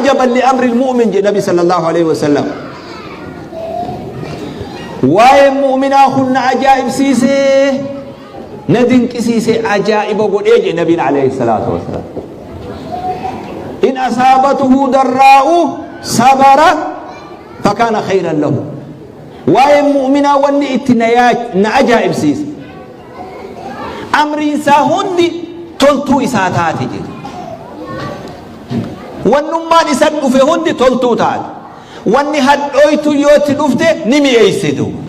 Ajaban li amri mu'min jedhe Nabi sallallahu alaihi wasallam. Waa'een mu'minaa kun na ajaa'ibsiisee, na dinqisiisee, ajaa'iba godhee jedhe Nabiin alayhi salaatu wasalaam. In asaabatuhu darraa'u sabara fakaana khayran lahu. Waa'een mu'minaa wanni itti na ajaa'ibsiise, amriin isaa hundi toltuu isaa taate jedhe. Wannummaan isa dhufe hundi toltuu taate. Wanni hadhooytu yoo itti dhufte ni mi'eeyse duuba.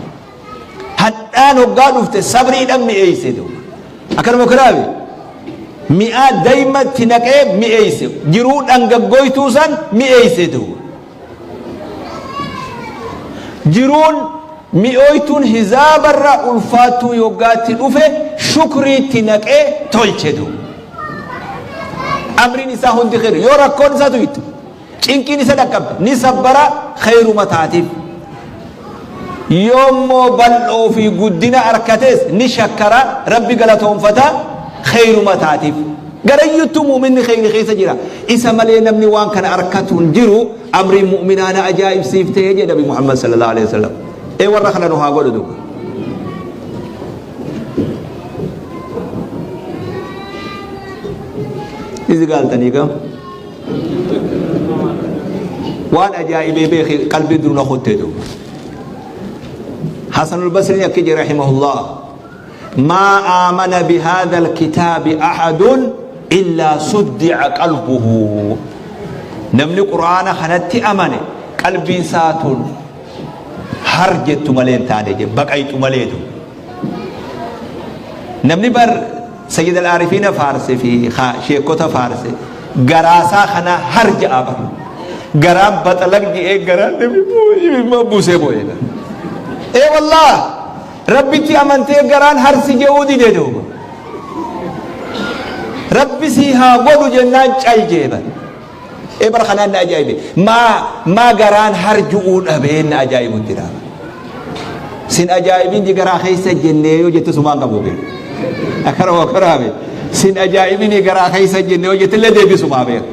Hadhaan hoggaa dhufte sabriidhaan mi'eeyse duuba. Akkanuma kiraabi. Mi'aa dayma itti naqee mi'eeyse. Jiruu dhangaggooytuu san mi'eeyse duuba. Jiruun mi'ooytuun hizaabarra ulfaattuu yoggaa itti dhufe shukriitti naqee tolche duuba. Amriin isaa hundi kheyri. Yoo rakkoon isa tuyte, cinqiin isa dhaqqabde, ni sabbara, kheyruma taatiif. Yoommoo bal'oo fi guddina arkates ni shakkara, Rabbi galatoonfata, kheyruma taatiif. Garayyuttuu mu'minni kheyri keessa jira. Isa malee namni waan kana arkatu hin jiru. Amriin mu'minaa na ajaa'ibsiifte jedhe Nabi Muhammad sallallahu alaihi wasallam. Ee, warra kana nu haa godhu duuba. Izi gaaltanii gam waan ajaa'ibee beeki qalbii dur na kutte duuba. Hasanul Basriin akki jedhe rahimahullah: ما آمن بهذا الكتاب أحد إلا صدع قلبه. Namni Qur'aana kanatti amane qalbiin isaa tun har jettu malee hin taane je baqayxu maleetu. Namni bar Sayyid al-Aarifiina faarse fi sheekota faarse garaasaa kana har ja'a bar. Garaan baxalag je'ee, garaan buusee boo'ee. Ee wallah, Rabbitti amantee garaan harsi je'uu dide duuba. Rabbi sii haa godhu jennaan cal jee bar. Ee, bara kanaan na ajaa'ibe. Maa garaan harju'uu dhabee na ajaa'ibutti dhaaba. Sin ajaa'ibin ji garaa keessa jennee yoo jette sumaan qabu beeku. Akkana wakkaraabe. Sin ajaa'ibini garaa keessa jennee yoo jette illee deebisumaa beeku.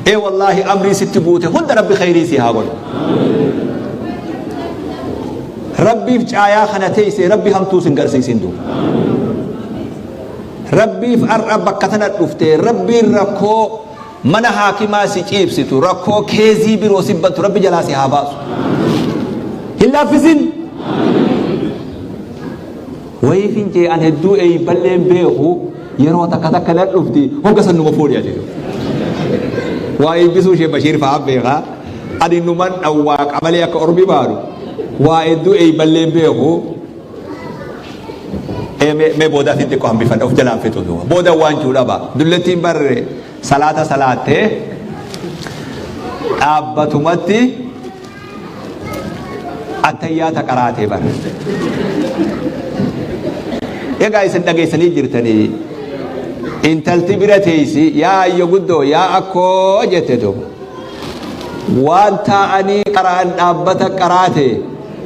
Ee wallaahi, amrii sitti buute hunda Rabbi khayrii si haa godhu. Rabbiif caayaa kana teessee Rabbi hamtuu sin garsiisin duuba. Rabbiif har'a bakka tana dhuftee Rabbiin rakkoo mana haakimaa si ciibsitu, rakkoo keezii biroo si bantu Rabbi jalaa si haa baasu. Hin laaffisin. Wayiifin jee an hedduu eeyballeen beeku, yeroo takka takka nan dhufti, hogga san numa fuudhi ati. Waa eebbisuu ishee Bashiir fa'aa beekaa. Ani numan dhawwaaqa malee akka ormi baanu. Waa hedduu eeyballeen beeku. Mee boodaatiin xiqqoo hambifadha, of jalaan fixu duuba. Booda waan juu dhaba. Dullattiin barre salaata salaattee dhaabbatumatti attayyaata qaraatee bara. Egaa isin dhageessanii jirtanii, intalti bira teessi, "Yaa ayyo guddoo, yaa akkoo," jette duuba. Waan taa'anii qara'an dhaabbata qaraate,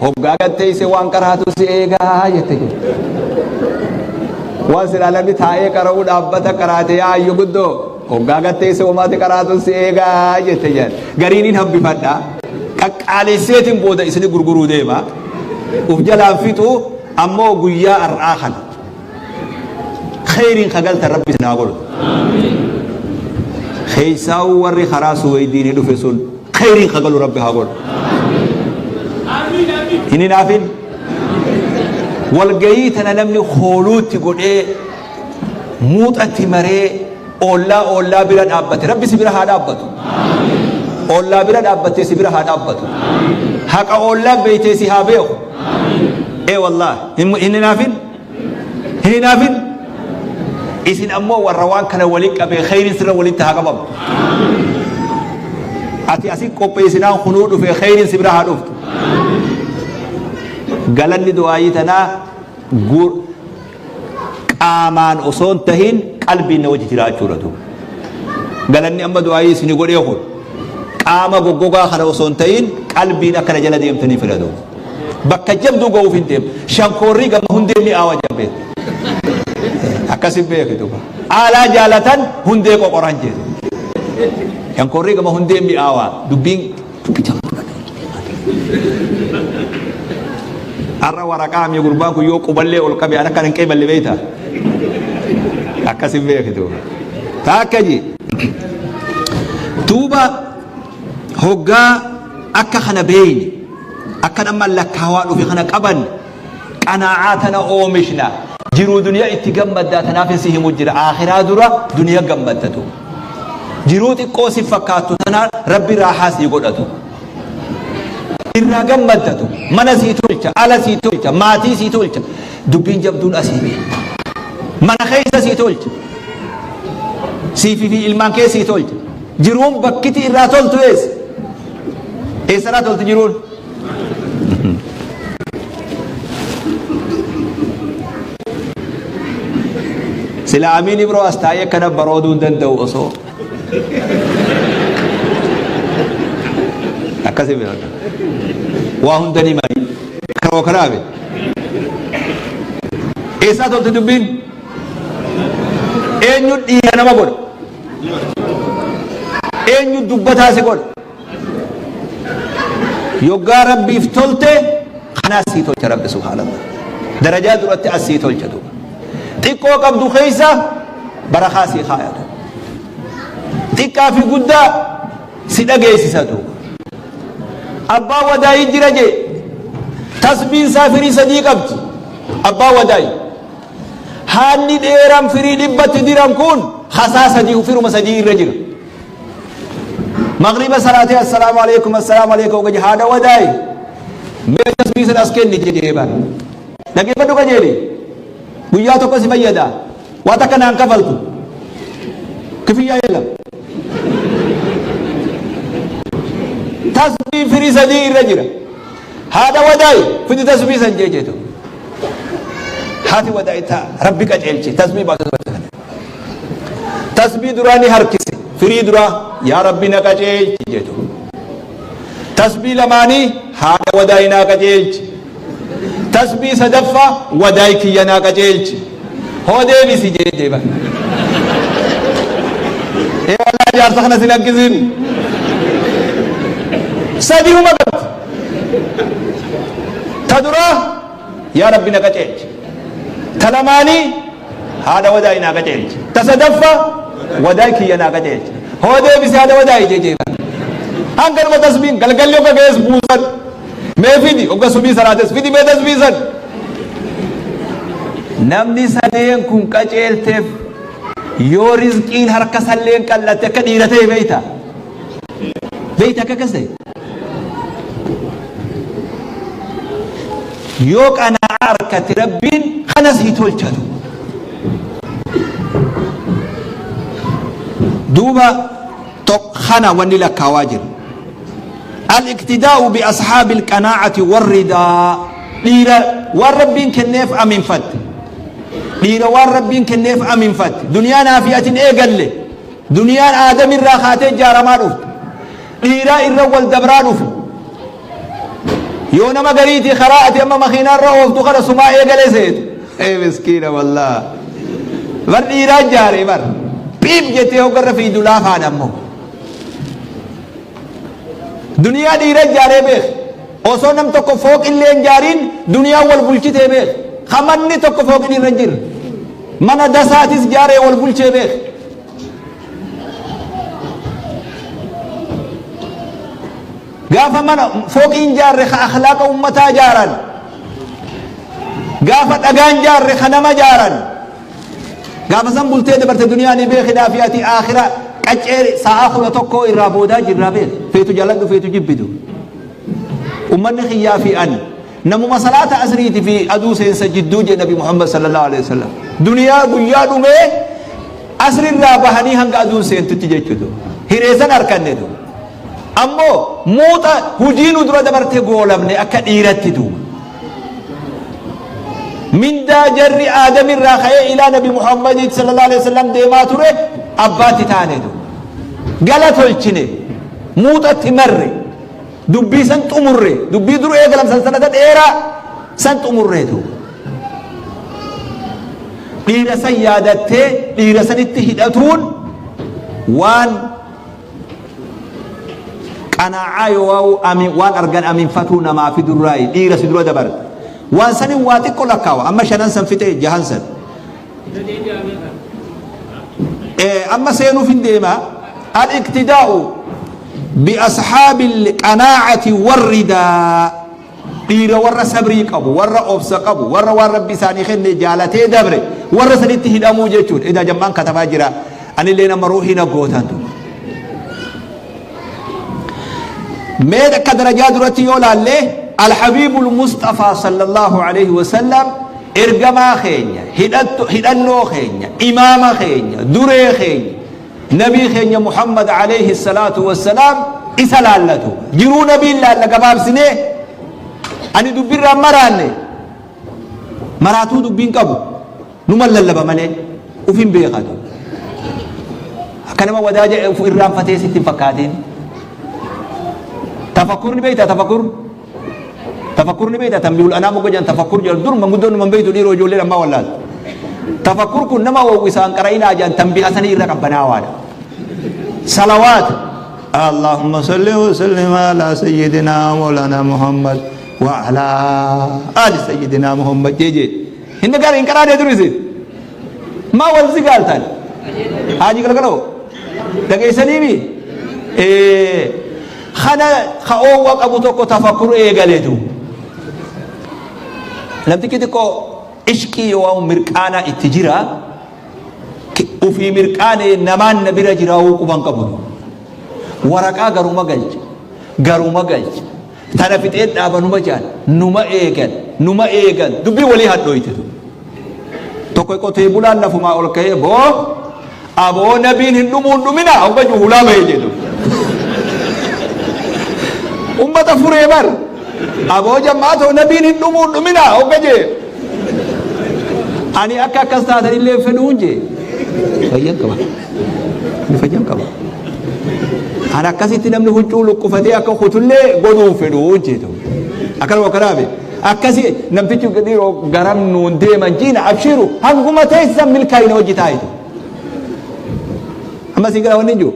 hoggaa gad teesse waan qaraatu si eegaa jette. Waan silaa namni taa'ee qara'uu dhaabbata qaraate, "Yaa ayyo guddoo, hoggaa gad teesse homaati qaraatu si eegaa," jette jedhan. Gariiniin hambifadha. Qaqqaalesseetiin booda isini gurguruu deema. Uf jalaan fixu ammoo guyyaa har'aa kana. Kheyriin kagaltan Rabbi isin haa godhu. Keessaa'uu warri karaa Suweydiinii dhufe sun kheyriin kagalu Rabbi haa godhu. Hin hinaafin. Walgayii tana namni kooluutti godhee muuxatti maree oollaa oollaa bira dhaabbate Rabbi si bira haa dhaabbatu. Oollaa bira dhaabbattee si bira haa dhaabbatu. Haqa oollaa beeytee si haa beeku. Ee wallaah, hin hinaafin. Hin hinaafin. Isin ammoo warra waan kana waliin qabee kheyriin sirra walitti haa qabamu. Ati asin qopheessinaan kunuu dhufe, kheyriin si bira haa dhuftu. Galanni du'aayii tanaa qaamaan osoo hin tahin qalbiin na wajji jiraachuudha duuba. Galanni amma du'aayii isini godhee kun qaama goggogaa kana osoo hin tahin qalbiin akkana jala deemtanii fedha duuba. Bakka jabduu ga'uuf hin deemu. Shankoorrii gama hundee mi'aawa jabbeetu. Akkasin beekitu. Aalaa jaalatan hundee qoqoran jedhu. Shankoorree gama hundeen mi'aawaa dubbiin dubbii jabduudha. Har'a waraqaa mi gurbaan kun yoo quballee ol qabe an akka hin qeeballe beekta. Akkas hin beektu. Taakka ji. Duuba hoggaa akka kana beeyne akka nama lakkaawaa dhufe kana qaban qanaa'aa tana oomishna. Jiruu duniyaa itti gammaddaa tanaaf si himu jira. Akhiraa dura duniyaa gammaddatu. Jiruu xiqqoo si fakkaattu tana Rabbi raahaa sii godhatu. Irraa gammaddatu. Mana sii tolcha, ala sii tolcha, maatii sii tolcha. Dubbiin jabduun asii bee. Mana keessa sii tolcha. Siifi fi ilmaan kee sii tolcha. Jiruun bakkiti irraa toltu eessa? Eessarraa tolti jiruun? Sila Amiin Ibroo as taa'ee akkana barooduu hin danda'u osoo. Akkasii beekama. Waa hunda ni mari. Karoo kanaa be. Eessaa tolti dubbiin? Eenyu dhiira nama godha? Eenyu dubbataa si godha? Yoggaa Rabbiif tolte kanaas sii tolcha Rabbi subhaanallah. Darajaa duratti as sii tolcha duuba. Xiqqoo qabdu keessa barakaa sii kaaya duuba. Xiqqaa fi guddaa si dhageessisa duuba. Abbaa wadaayii jira jee tasbiin isaa firii sadii qabdi. Abbaa wadaayii. Haanni dheeraan firii dhibbatti diran kun hasaa sadii firuma sadii irra jira. Magriba salaatee assalaamu alaikum assalaamu alaikum gaje haadha wadaay mee tasbii san as kenni jedhee bar. Dhaggeeffadhu qajeeli. Guyyaa tokko si fayyada. Waa takka naan kafaltu. Kifiyyaa yelam. Tasbii firii sadii irra jira. Haadha wadaay fidi tasbii san jee jeetu. Haati wadaay taa rabbi qajeelche tasbii baatu. Tasbii duraa ni harkise. Firii duraa yaa Rabbi na qajeelchi jedhu. Tasbii lamaanii haadha wadaay naa qajeelchi. Tasbii sadaffaa wadaay kiyya naa qajeelchi. Hoo deebisi jee deeban. Ee wallaahi jaarsa kana sin akkisin. Sadii huma qabdi. Ta duraa yaa Rabbi na qajeelchi. Ta lamaanii Haadha wadaayi naa qaceelchi. Ta sadaffa wadaay kiyya naa qaceelchi. Hoo deebisi haadha wadaayi jee Hanganuma tasbiin galgalli hogga ga'es buusan. Mee fidi hogga subii salaates fidi mee tasbiisan. Namni sadeen kun qaceelteef yoo rizqiin harka salleen qal'atte akka dhiira ta'e beeyta. Beeyta akka akkas ta'e. Yoo qana'aa arkate Rabbiin kana sii tolchatu. Duuba kana wanni lakkaawaa jiru. Al-iqtidaa'u bi ashaabil qanaa'ati warridaa dhiira waan Rabbiin kenneef aminfatte. Dhiira waan Rabbiin kenneef aminfatte. Duniyaa naafi atin eegalle. Duniyaan aadamirraa kaatee ijaaramaa dhufte. Dhiiraa irra wal dabraa dhufe. Yoo nama gariitii karaa ati amma makiinaa irra ooftu kana sumaa eegale seetu. Ee miskiina wallaa. Bar dhiiraa jaare bar. Piip jettee hoggarra fiidu laafaan ammoo. Duniyaa dhiira jaaree beek. Osoo nam tokko fooqillee hin jaariin duniyaa wal bulchitee beek. Kamanni tokko fooqin irra hin jirre. Mana dasaatis jaaree wal bulchee beek. Gaafa mana fooqii hin jaarre ka akhlaaqa ummataa jaaran. Gaafa dhagaan jaarre ka nama jaaran. Gaafa san bultee dabarte duniyaa ni beekidhaa fi ati aakhira qaccee sa'aa 11 irraa boodaa jirraa beek. Feetu jaaladhu feetu jibbitu. Ummanni kiyyaa fi ani namuma salaata asriiti fi aduu seensa jidduu jedhe Nabi Muhammad sallallahu alaihi wasallam. Duniyaa guyyaa dhumee asrirraa bahanii hanga aduun seentutti jechuudha. Hireessan harkannetu. Ammoo muuxa hujii nu dura dabarte goolabne akka dhiiratti duuba. Mindaa jarri Aadamirraa ka'ee ilaa Nabi Muhammadiit sallallahu alaihi wasallam deemaa ture abbaatti taane duuba. Gala tolchine muuxatti marre dubbii san xumurre dubbii dur eegalam sansalata dheeraa san xumurre duuba. Dhiira san yaadattee dhiira sanitti hidhatuun waan Qanaa'aa yoo amin waan argan aminfatuu namaa fidurraayi dhiira si dura dabarte. Waan sanin waa xiqqo lakkaawa. Amma shanan san fixee jahan san. Amma seenuuf hin deema. Al-iqtidaa'u bi ashaabil qanaa'ati warridaa. Dhiira warra sabrii qabu, warra obsa qabu, warra waan Rabbi isaanii kenne jaalatee dabre, warra sanitti hidhamuu jechuudha. Edaa jam'aan katabaa jira. Anillee nama ruuhii na gootan tun. Mee akka darajaa duratti yoo laalle Alhabiibul Musxafaa sallallahu alaihi wasallam ergamaa keenya, hidhannoo keenya, imaama keenya, duree keenya, Nabii keenya Muhammad alayhi salaatu wassalaam isa laallatu. Jiruu nabiin laalla gabaabsinee ani dubbirraan maraanne maraatuu dubbiin qabu numan lallaba malee ufin beekatu. Akka nama wadaaja uf irraanfatee sitti hin fakkaatiin. Tafakkur ni beektaa tafakkur? Tafakkur ni beektaa tanbihul anaam ogga jedhan tafakkur jedhan dur manguddoon numan beektu dhiiroo ijoolleen ammaa wallaalte. Tafakkur kun nama wawwisaan qara'inaa jedhan tanbiha sanii irra qabbanaawaadha. Salawaat Allahumma salli wa sallim ala sayyidina Mawlana Muhammad wa ala ali sayyidina Muhammad jeejee. Hin gara hin qaraanee dur isin. Maa wal zigaaltan? Haaji galgaloo dhageessaniimi? Kana ka oowwa qabu tokko tafakkur eegaletu. Namtichi xiqqoo ishqii yoo mirqaanaa itti jira ufii mirqaanee namaan na bira jiraawuu quban qabu. Waraqaa garuma galcha garuma galcha tana fixee dhaaba numa jaan numa eegan numa eegan dubbii walii hadhooyte. Tokko qotee bulaan lafumaa ol ka'ee boo aboo nabiin hin dhumuun dhumina hogga jiru hulaa bahee jedhu. Ummata furee bar aboo jammaatoo nabiin hin dhumuun dhumina hogga jee. Ani akka akkas taatan illee fedhuun jee. Fayyan qaba. Ani fayyan qaba. Ani akkasitti namni huccuu luqqufatee akka kutullee godhuun fedhuun jee. Akkanuma akkanaa Akkasi namtichi dhiiroo garam nuun deeman jiina abshiru hanguma teessan milkaa'ina hojii taa'itu. Amma siin gara wanni jiru.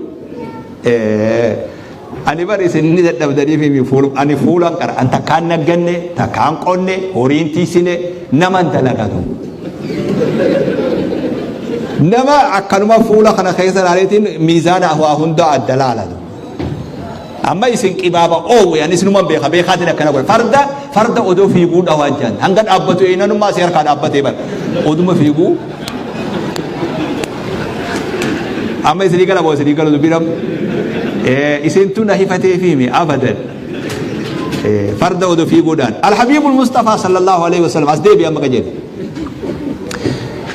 Ani bar isin ni dadhabdanii fi fuul ani fuulan qara an takkaan nagganne takkaan qonne horiin tiisine naman dalagatu. Nama akkanuma fuula kana keessa ilaaleetiin miizaana waa hunda adda laalatu. Amma isin qibaaba oowwe ani isinuman beeka beekaatiin akkana godha farda farda odoo fiiguu dhawaa jaan hanga dhaabbatu eenanummaa si harkaa dhaabbatee bar oduma fiiguu amma isinii gala moo isinii galu dubbiin isintu na hifatee fiimi abadan farda odoo fiiguudhaan alhabiibul mustafaa sallallahu alaihi wasallam as deebi amma qajeele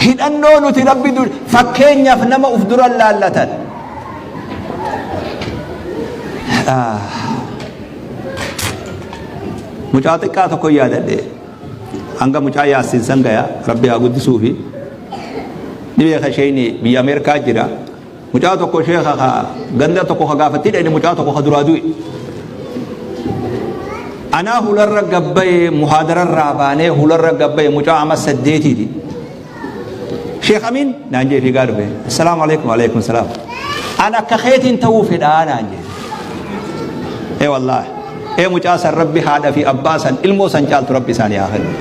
hidhannoo nuti rabbi fakkeenyaaf nama uf dura laallatan Mucaa xiqqaa tokko yaadadhe hanga mucaa yaassin san gaya rabbi haa guddisuufi ni beeka isheen biyya Ameerikaa jira mucaa tokko sheeka ka ganda tokko ka gaafatti dhayne mucaa tokko ka duraa du'e anaa hularra gabbaye muhaadararraa baanee hularra gabbaye mucaa ama saddeetiiti Sheekh Amiin naan jee fiigaa dhufe. Assalaamu alaikum alaikum salaam. An akka keetiin ta'uu fedhaa naan jee. Ee wallaahi. Ee mucaa san rabbi haadha fi abbaa san ilmoo san caaltu rabbi isaanii haa kennu.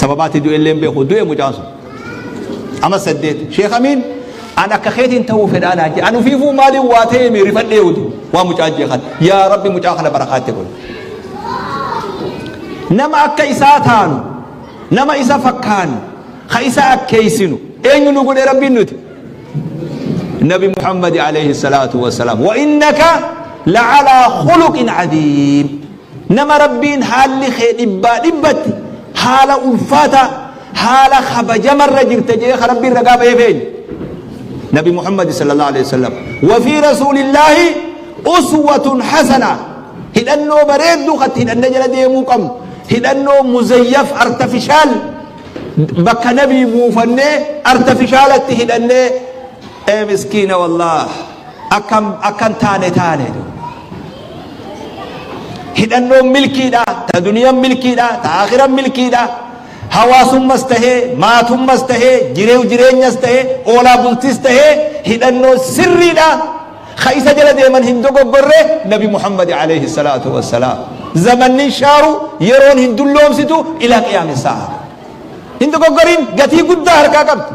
Sababaatti du'e illee hin beeku du'e mucaan sun. Ama saddeet. Sheekh Amiin an akka keetiin ta'uu fedhaa naan jee. An ufiifuu maaliin waa ta'e mi rifadhee utu waa mucaa jee kan. Yaa rabbi mucaa kana barakaatti godhi. Nama akka isaa taanu Nama isa fakkaannu, ka isa akkeessinu eenyu nu godhe Rabbiin nuti? Nabi Muhammad alayhi salaatu wassalaam. Wa innaka la'alaa khuluqin cadiim. Nama Rabbiin haalli kee dhibbaa dhibbatti haala ulfaataa haala kabajamarra jirta jedhee ka Rabbiin ragaa baheef eenyu? Nabi Muhammad sallallahu alayhi wasallam. Wa fi rasuulillaahi uswatun hasana. Hidhannoo bareedduu katti hidhannee jala deemuu qabnu. Hidhannoo muzayyaf artafishaal bakka nabii buufannee artafishaalatti hidhannee ee miskiina wallaah akkam akkan taane taane. Hidhannoon milkiidha, ta duniyaan milkiidha, ta akhiran milkiidha. Hawaasummas tahee, maatummas tahee, jirew jireenyas tahee, oolaa bultis tahee hidhannoo sirriidha. Ka isa jala deeman hin dogoggorre Nabi Muhammad alayhi salaatu wassalaam. Zamanni shaaru, yeroon hin dulloomsitu, ilaa qiyaami sa'a. Hin dogoggorin, gatii guddaa harkaa qabdi.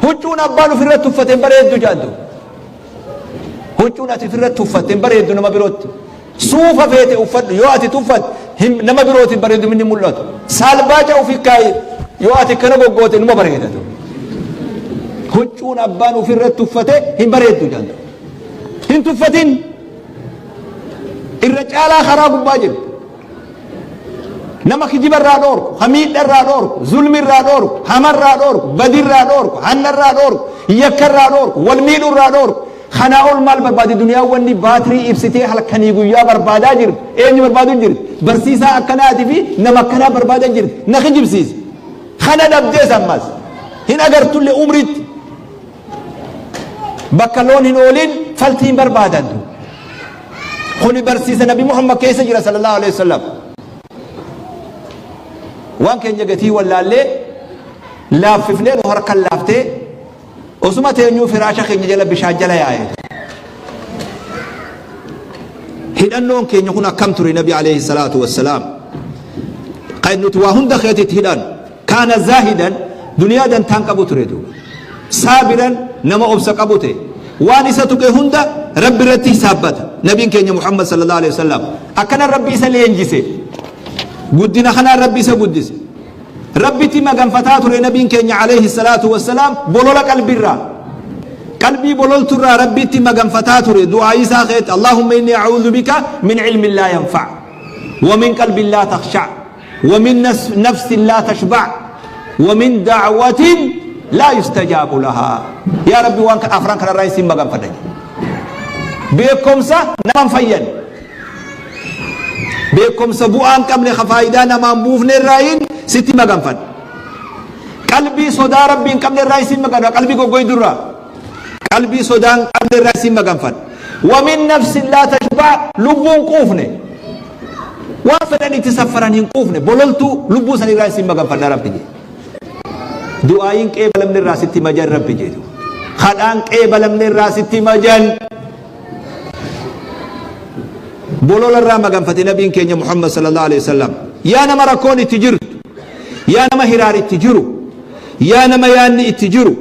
Huccuun abbaan ofirratti uffate hin bareeddu jaantu. Huccuun ati ofirratti uffatte hin bareeddu nama birootti. Suufa feete uffadhu, yoo ati tuffatte nama birootti hin bareedu, inni mul'atu. Saalbaaca ofi kaayi, yoo ati kana goggoote numa bareedatu. Huccuun abbaan ofirratti uffate hin bareeddu jaantu. Hin tuffatin. Irra caalaa karaa gubbaa jirti. Nama kijiba irraa dhoorku, ka miidha irraa dhoorku, zulmi irraa dhoorku, hama irraa dhoorku, badi irraa dhoorku, hanna irraa dhoorku, yakka irraa dhoorku, wal miidhu irraa dhoorku. Kanaa ol maal barbaadi duniyaa? Wanni baatirii ibsitee halkanii guyyaa barbaadaa jirti. Eenyu barbaadu jirti? Barsiisaa akkanaatii fi nama akkanaa barbaadaa jirti. Na kijibsiise. Kana dhabdees ammas hin agartullee umriitti. Bakka loon hin oolin faltii hin barbaadantu. Kuni barsiisa Nabi Muhammad keessa jira sallallahu alaihi wasallam. Waan keenya gatii wallaallee laaffifnee, nu harkan laaftee, osuma teenyuu firaasha keenya jala bishaan jala yaa'e. Hidhannoon keenya kun akkam ture Nabi alayhi salaatu wassalaam? Kan nuti waa hunda keetitti hidhan. Kaana zaahidan, duniyaa dantaan qabu ture duuba. Saabiran, nama obsa qabu ta'e. Waan isa tuqe hunda Rabbi irratti hisaabbata. Nabiin keenya Muhammad sallallahu alaihi wasallam akkana Rabbi isa leenjise. Guddina kanaan Rabbi isa guddise. Rabbitti maganfataa ture nabiin keenya alayhi salaatu wassalaam bolola qalbirraa. Qalbii bololturraa Rabbitti maganfataa ture du'aa isaa keetti: Allahumma inni a'uudhu bika min ilmin laa yanfa' wa min qalbin laa takhsha' wa min nafsin laa tashba' wa min da'watin laa yustajaabu lahaa. Yaa Rabbi, waan afran kanarraa isin maganfadha jedhe. Beekumsa nama hin fayyadne. Beekumsa bu'aa hin qabne, ka faayidaa namaan buufne irraayin sitti maganfadha. Qalbii sodaa Rabbii hin qabne irraa isin maganfadha. Qalbii goggoydu irraa. Qalbii sodaa hin qabne irraa isin maganfadha. Wa min nafsin laa tashba', lubbuun quufne. Waan fedhan itti saffaran hin quufne, bololtuu lubbuu san irraa isin maganfadha Rabbi jedhe. Du'aayin qeebalamne irraa sitti majan Rabbi jedhu. Kadhaan qeebalamne irraa sitti majan. Bolola irraa maganfate nabiin keenya Muhammad sallallahu alaihi wasallam. Yaa nama rakkoon itti jirtu, yaa nama hiraar itti jiru, yaa nama yaanni itti jiru,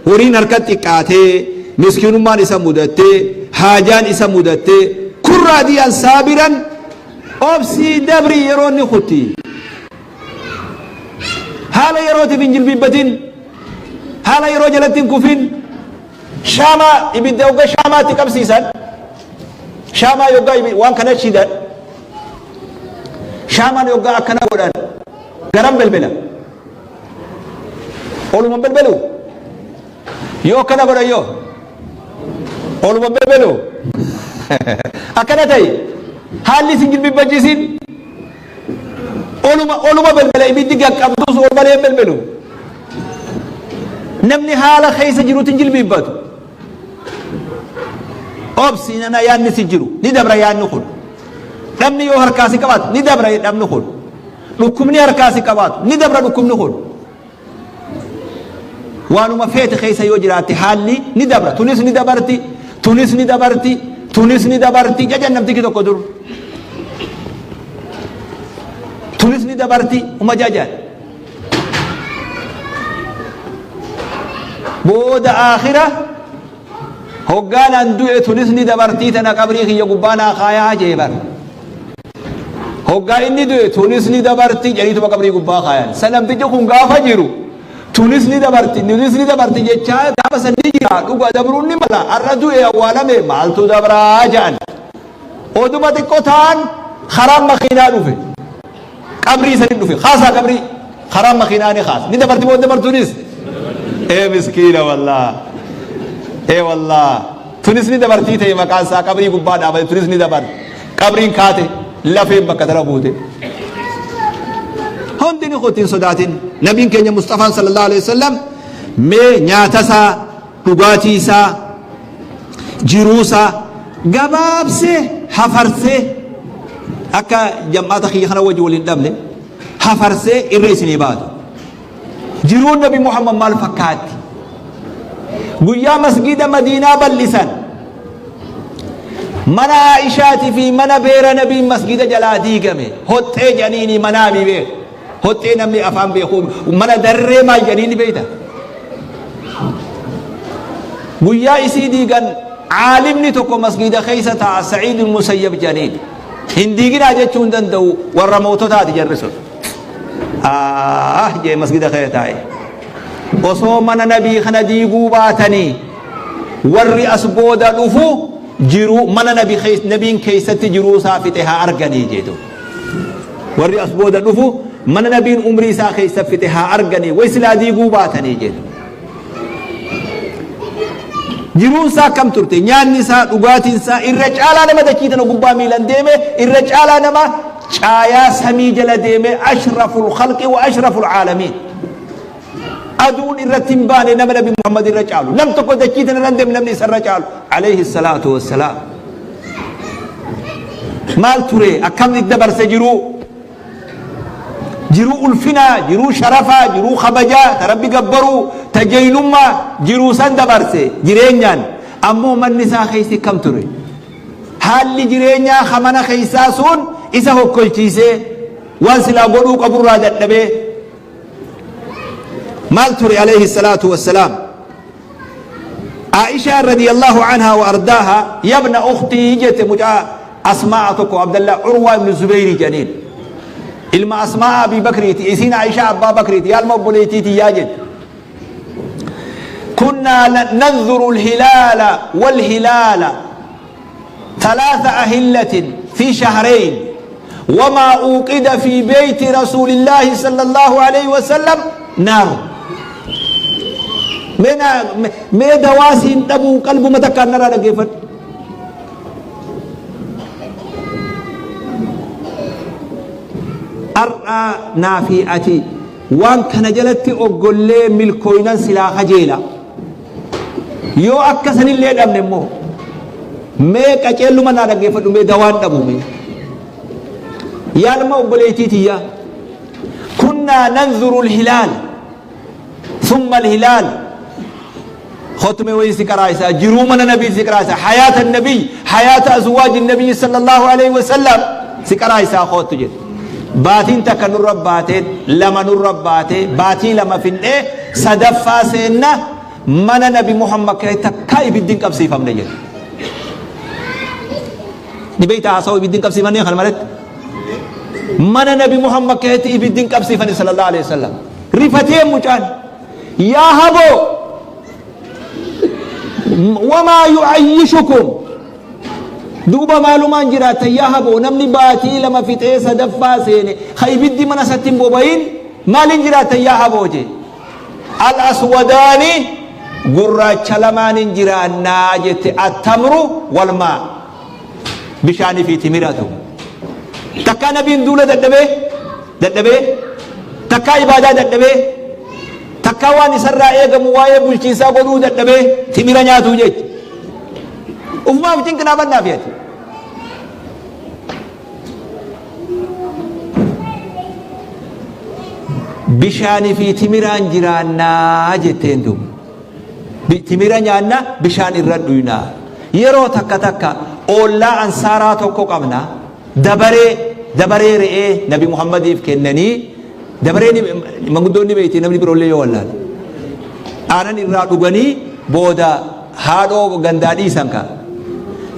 horiin harka xiqqaatee, miskiinummaan isa mudattee, haajaan isa mudattee, kun raadiyan saabiran, obsii dabri, yeroo inni kutti. Haala yerootiif hin jilbiibbatin, haala yeroo jalatti hin kufin. Shaamaa ibidda hogga shaamaatti qabsiisan, shaamaa yoggaa waan kana shidan, shaamaan yoggaa akkana godhan garam belbela? Oluma belbelu. Yoo akkana godhan, yoo oluma belbelu. Akkana ta'e, haalli isin jilbiibbachiisin, oluma oluma belbela. Ibiddi gaqqabdus ol malee hin belbelu. Namni haala keessa jirutti hin jilbiibbatu. Obsi nana, yaadni si jiru ni dabra. Yaadni kun, dhabni yoo harkaa si qabaatu ni dabra dhabni kun. Dhukkubni harkaa si qabaatu ni dabra dhukkubni kun. Waanuma feete keessa yoo jiraatte, haalli ni dabra. Tunis ni dabarti, tunis ni dabarti, tunis ni dabarti jajan namtichi tokko dur. Tunis ni dabarti uma jajan. Booda aakhira hoggaan an du'e, tunis ni dabartii tana qabrii kiyya gubbaa naa kaayaa jee bar. Hoggaa inni du'e, tunis ni dabarti jedhiituma qabrii gubbaa kaayan. San namtichi kun gaafa jiru tunis ni dabarti, tunis ni dabarti jechaa gaafa san ni jira. Dhuga, dabruun ni mala. Har'a du'e, awwaalame, maaltu dabraa jedhan. Oduma xiqqoo ta'an, karaan makiinaa dhufe, qabrii sanin dhufe, kaasaa qabrii karaan makiinaa ni kaasa. Ni dabarti moo dabartuunis? Ee miskiina, wallaa, ee wallaa, tunis ni dabartii ta'e maqaan isaa qabrii gubbaa dhaabate. Tunis ni dabarti. Qabriin kaate, lafeen bakka tana buute. Hundi ni kutti, hin sodaatin. Nabiin keenya Mustafaan sallallahu alaihi wasallam mee nyaata isaa, dhugaatii isaa, jiruu isaa gabaabsee hafarsee, akka jam'aata kiyya kana wajji waliin dhabne hafarsee irra isinii baatu. Jiruun Nabi Muhammad maal fakkaatti? Guyyaa masgiida Madiinaa bal'isan mana Aa'ishaatii fi mana beera nabiin masgiida jalaa diigame. Hoxxee jedhaniini manaami beeku. Hoxxee namni afaan beeku mana darree maal jedhaniini beeyta. Guyyaa isii diigan caalimni tokko masgiida keessa taa'a Sa'iid Musayyab jedhaniin. Hin diiginaa jechuu hin danda'u warra moototaati jarri sun. Ah jee masgida keessa taa'e. Osoo mana nabii kana diiguu baatanii warri as booda dhufu jiruu mana nabiin keessatti jiruu isaa fixe haa arganii jeetu. Warri as booda dhufu mana nabiin umrii isaa keessa fixe haa arganii way silaa diiguu baatanii jeetu. Jiruun isaa akkam turte? Nyaanni isaa, dhugaatiin isaa irra caalaa nama dachii tana gubbaa miilan deeme, irra caalaa nama caayaa samii jala deeme ashraful khalqi wa ashraful caalamiin. Aduun irratti hin baane nama Nabi Muhammad irra caalu. Nam tokko dachii tana irra hin deemne namni isa irra caalu. Alayhi salaatu wassalaam. Maal ture? Akkamitti dabarse jiruu? Jiruu ulfinaa, jiruu sharafaa, jiruu kabajaa, ta Rabbi gabbaruu, ta jeynummaa, jiruu san dabarse jireenyaan. Ammoo manni isaa keessi kam ture? Haalli jireenyaa ka mana keessaa sun isa hokkolchiisee waan silaa godhuu qaburraa dadhabee maal ture alayhi salaatu wassalaam. Aishaan radiyallahu anhaa wa ardaaha yabna ukhtii jette mucaa Asmaa'a tokko Abdallah Urwaa ibn Zubeyri jedhaniin. Ilma Asmaa'a Abii Bakriiti isiin Aishaa Abbaa Bakriiti yaa ilma obboleettii tiyyaa jette. Kunnaa nanzuru alhilaala walhilaala ثلاث أهلة في شهرين وما أوقد في بيت رسول الله صلى الله عليه وسلم نار mee dawaa siin dhabuu qalbuma takkaan narraa dhaggeeffadhu. Har'a naa fi ati waan kana jalatti oggollee milkooynan silaa kajeela. Yoo akka sanillee dhabne immoo mee qaceelluma naa dhaggeeffadhu mee dawaan dhabu mee. Yaalma obboleettii tiyyaa. Kunnaa nanzuru alhilaal thumma alhilaal Khotme wayii si qaraaysaa jiruu mana nabii si qaraaysaa hayaata nabii hayaata azwaaji nabii sallallahu alaihi wasallam si qaraaysaa kottu jedhe. Baatiin takka nurra baatee lama nurra baatee baatii lama fin'ee sadaffaa seenna mana nabi Muhammad kee takkaa ibiddi hin qabsiifamne jedhe. Ni beektaa haasawaa ibiddi hin qabsiifamne kana malatti. Mana nabi Muhammad keetti ibiddi hin qabsiifamne sallallahu alaihi wasallam. Rifatee mucaan yaa haboo wamaa yu'ayyishukum Duuba maalumaan jiraattan yaa haboo namni baatii lama fixee sadaffaa seene ka ibiddi mana isatti hin bobayin maaliin jiraattan yaa haboo jee. Al aswadaani gurraacha lamaanin jiraannaa jette attamru wal maa bishaanii fi timiratu. Takkaa nabiin duula dadhabee dadhabee takkaa ibaadaa dadhabee takkaa waan isarraa eegamu waa'ee bulchiinsaa godhuu dadhabee timira nyaatuu jecha. Ufumaaf cinqinaa bannaa fi ati. Bishaanii fi timiraan jiraannaa jetteen duuba. Timira nyaanna bishaan irra dhuynaa. Yeroo takka takka oollaa ansaaraa tokko qabna. Dabaree dabaree re'ee Nabi Muhammadiif kennanii dabaree manguddoonni beekti namni biroollee yoo wallaale. Aanan irraa dhuganii booda haadhoo gandaa dhiisan ka.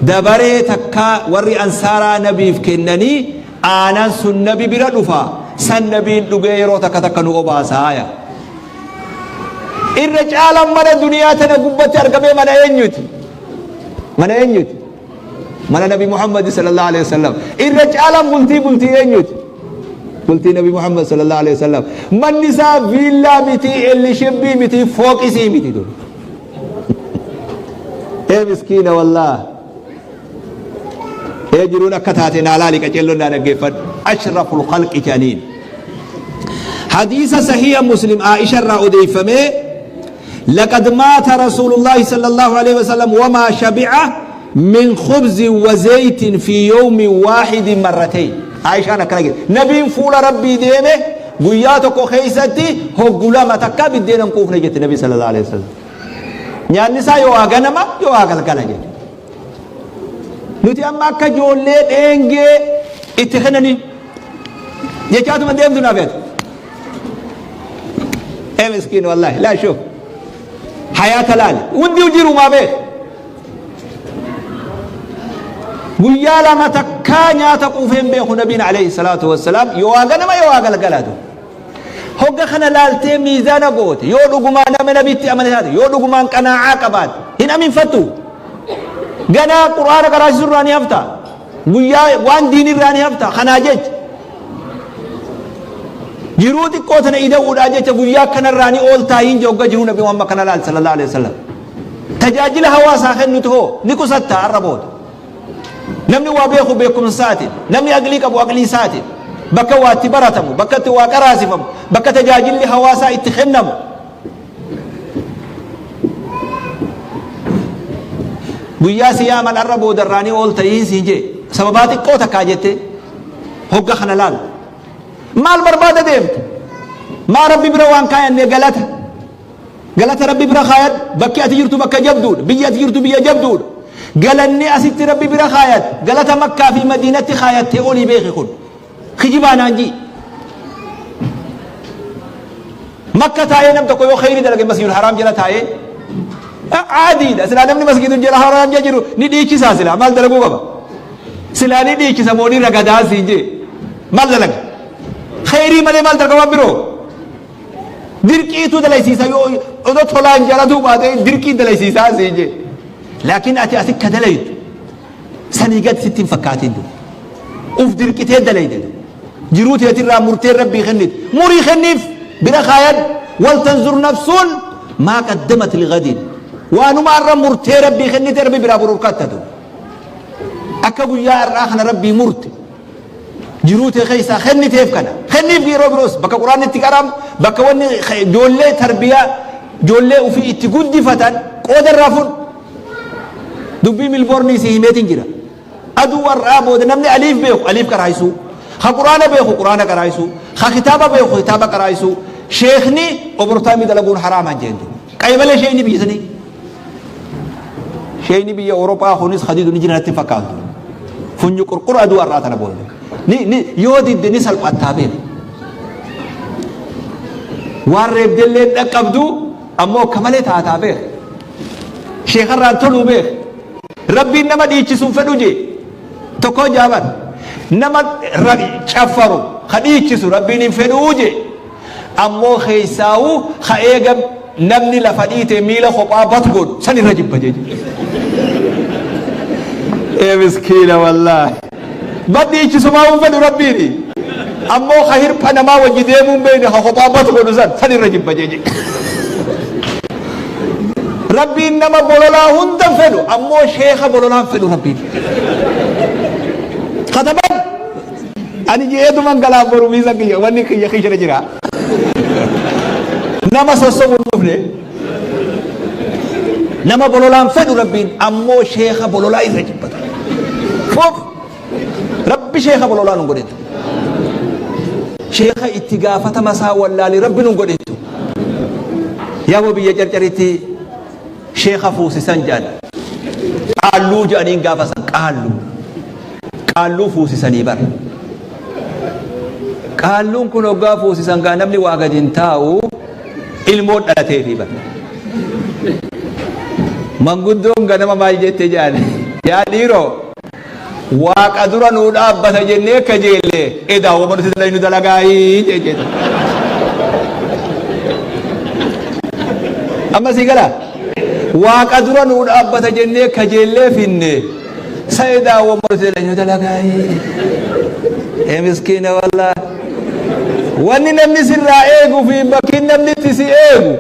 Dabaree takka warri ansaaraa nabiif kennanii aanan sun nabi bira dhufa san nabiin dhugee yeroo takka takka nu obaasaaya. Irra caalaan mana duniyaa tana gubbatti argamee mana eenyuti? Mana eenyuti? Mana Nabi Muhammad sallallahu alaihi wasallam. Irra caalaan bultii bultii eenyuti? Bultii Nabi Muhammad sallallahu alaihi wasallam. Manni isaa viillaa miti, ellishabbii miti, fooqisii miti dur. Ee miskiina wallaah. Ee jiruun akka taate naa laali qaceelloon naa dhaggeeffadhu. Ashraful khalqi jedhaniin. Hadiisa sahiha Muslim Aisha irraa odeeffamee لقد مات رسول الله صلى الله عليه وسلم وما شبع من خبز وزيت في يوم واحد مرتين عائشة أنا كنا نبي فول ربي ديمه guyyaa tokko keessatti hoggu lama takka biddeena hin quufne jette nabi sallallahu alaihi wasallam. Nyaanni isaa yoo waa ganama yoo waa galgala jechuudha. Nuti amma akka ijoollee dheengee itti kennanii jechaatuma deemtu naaf yaadu. Ee miskiin wallaahi laa shuf hayaata laali hundi jirumaa beek. Guyyaa lama takkaa nyaata quufee hin beeku nabiin alayhi salaatu wassalaam yoo waa ganama yoo waa galgalaatu. Hogga kana laaltee miizaana goote yoo dhugumaan nama nabitti amane taate yoo dhugumaan qanaa'aa qabaatte hin aminfattu. Ganaa qur'aana qaraasisuu irraa ni hafta. Guyyaa waan diinii irraa ni hafta. Kanaa jecha jiruu xiqqoo tana ida'uudhaa jecha guyyaa kanarraa ni ooltaa hin hogga jiruu nabi Muhammad kana laal sallallahu alaihi wasallam. Tajaajila hawaasaa kennutu hoo ni qusatta har'a booda. Namni waa beeku beekumsa isaatiin, namni aqlii qabu aqlii isaatiin, bakka waa itti baratamu, bakka itti waa qaraasifamu, bakka tajaajilli hawaasaa itti kennamu. Guyyaa si yaaman har'a boodarraa ni oolta siin jee sababaa xiqqoo takkaa jettee hogga kana laal. Maal barbaada deemte? Maa Rabbi bira waan kaayannee galata. Galata Rabbi bira kaayadhu. Bakki ati jirtu bakka jabduudha. Biyyi ati jirtu biyya jabduudha. Galanni asitti Rabbi bira kaayat. Galata Makkaa fi Madiinatti kaayattee olii beeki kun. Kijibaa naan jii. Makka taa'ee nam tokko yoo kheyri dalage Masjidul Haraam jala taa'ee caadiidha. Silaa namni Masjidul jala Haraam jala jiru ni dhiichisaa silaa maal dalaguu qaba? Silaa ni dhiichisa moo ni ragadaa siin jee maal dalaga? Kheyrii malee maal dalaga waan biroo? Dirqiitu dalaysiisa yoo odoo tolaan jalatuu baatee dirqii dalaysiisaa siin jee. Laakiin ati asi ka dalaytu sanii gad sitti hin fakkaatin du. Uf dirqitee dalayde du. Jiruu teetirraa murtee rabbii kennite. Murii kenniif bira kaayadhu. Wal tanzur nafsuun maa qaddamat lighadin. Waanuma har'a murtee rabbii kennite rabbi biraa bororkatta du. Akka guyyaa har'aa kana rabbii murte. Jiruu tee keessaa kenniteef kana. Kenniif yeroo biroos bakka quraanni itti qara'amu, bakka wanni ijoollee tarbiyaa ijoollee ofii itti guddifatan qooda irraa fudhu. Dubbii Milboornii si himeetiin jira. Aduu har'aa booda namni aliif beeku aliif qaraayisuu. Ha quraana beeku quraana qaraayisuu. Ha kitaaba beeku kitaaba qaraayisuu. Sheekni obortaamii dalaguun haraamaan jeentu. Qaymalee sheekni biyya sanii. Sheeyni biyya Awuroophaa kunis hadiidu ni jira natti hin fakkaatu. Funyu qurqura aduu har'aa tana booda. Ni ni yoo didde ni salphattaa beeku. Waan reebdellee hin dhaqqabdu ammoo akka malee taataa beeku. Sheekarraan toluu beeku. Rabbiin nama dhiichisu hin fedhu jee. Tokko jaaban nama caffaru ka dhiichisu Rabbiin hin fedhuu jee. Ammoo keessaawuu ka eega namni lafa dhiite miila kophaa bat godhu san irra jibba jechuudha. Ee miskiina wallaahi. Bat dhiichisumaa hin fedhu Rabbiini. Ammoo ka hirpha namaa wajji deemuu hin beekne ka kophaa bat godhu san san irra jibba jechuudha. Rabbiin nama bololaa hunda hin fedhu ammoo sheekha bololaa hin fedhu Rabbiin. Kataban Ani je'eetuman galaa boru miisa kiyya wanni kiyya kishira jira. Nama sossobu hin dhufne. Nama bololaan fedhu rabbiin ammoo sheekha bololaa irra jibbata. Foof rabbi sheekha bololaa nun godhetu. Sheekha itti gaafatama isaa wallaale rabbi nun godhetu. Yaaboo biyya carcaritti Sheekha fuusisan jedhan. Qaalluu jedhaniin gaafa san qaalluu. Qaalluu fuusisanii bar. Qaalluun kun hoggaa fuusisan gaa namni waa gadi hin taa'u ilmoon dhalateefii bar. Manguddoon ganama maal jette jedhan yaa dhiiroo Waaqa dura nuu dhaabbata jennee kajeelle edaa wama nuti dalaynu dalagaayii jette. Amma sii gala Waaqa dura nuu dhaabbata jennee kajeellee finne sa edaa wama nuti dalaynu dalagaayii. Ee miskiina wallaahi. Wanni namni sirraa eegu fi bakki namni itti si eegu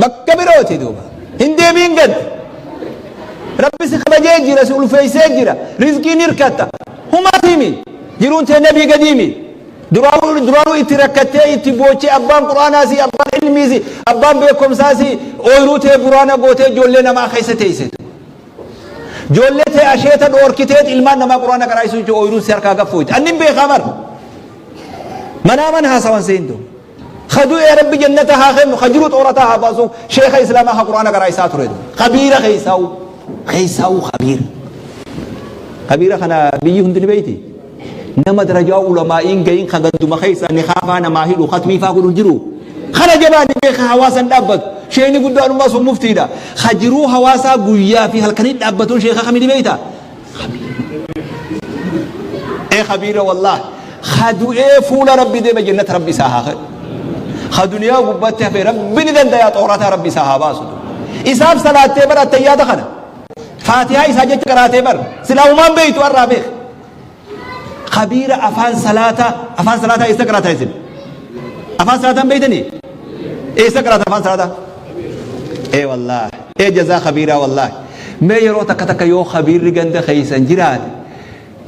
bakka birooti duuba. Hin deebiin gad. Rabbi si kabajee jira, si ulfeessee jira. Rizqiin hirkatta. Humaa himi. Jiruun tee nabii gadi himi. Duraanuu duraanuu itti rakkattee itti boochee abbaan quraanaa si, abbaan ilmii si, abbaan beekumsaa si ooyiruu tee buraana gootee ijoollee namaa keessa teessetu. Ijoollee tee asheeta dhoorkiteet ilmaan namaa quraana qaraayisuu jechuun ooyiruun si harkaa gaffooyti. Annin beekaa bar. Manaa man haasawan seentu. Ka du'e Rabbi jannata haa kennu, ka jiru xoorataa haa baasu, sheekha islaamaa ka Qur'aana qaraa isaa ture. Kabiira keessaa'u, keessaa'u kabiira. Kabiira kana biyyi hundi ni beeyti. Nama darajaa ulamaa'iin gahin ka ganduma keessa nikaafaa namaa hidhu katmiifaa godhu jiru. Kana jabaa ni beeka hawaasan dhaabbatu. Sheekni guddaan ummaa sun muftiidha. Ka jiruu hawaasaa guyyaa fi halkanii dhaabbatuun sheeka kami ni beeyta? Ee kabiira wallaah. Ka du'ee fuula rabbi deeme jannata rabbi isaa haa kennu. Ka duniyaa gubbatti hafe rabbi ni danda'a xoorataa rabbi isaa haa baasu. Isaaf salaattee bara attayyaata kana. Faatihaa isaa jecha qaraatee bar. Silaa humaan beeytu har'aa beek. Kabiira afaan salaataa afaan salaataa eessa qaraataa isin? Afaan salaataa hin beeytanii? Eessa qaraata afaan salaataa? Ee wallaahi. Ee jazaa kabiiraa wallaahi. Mee yeroo takka takka yoo kabiirri ganda keeysan jiraate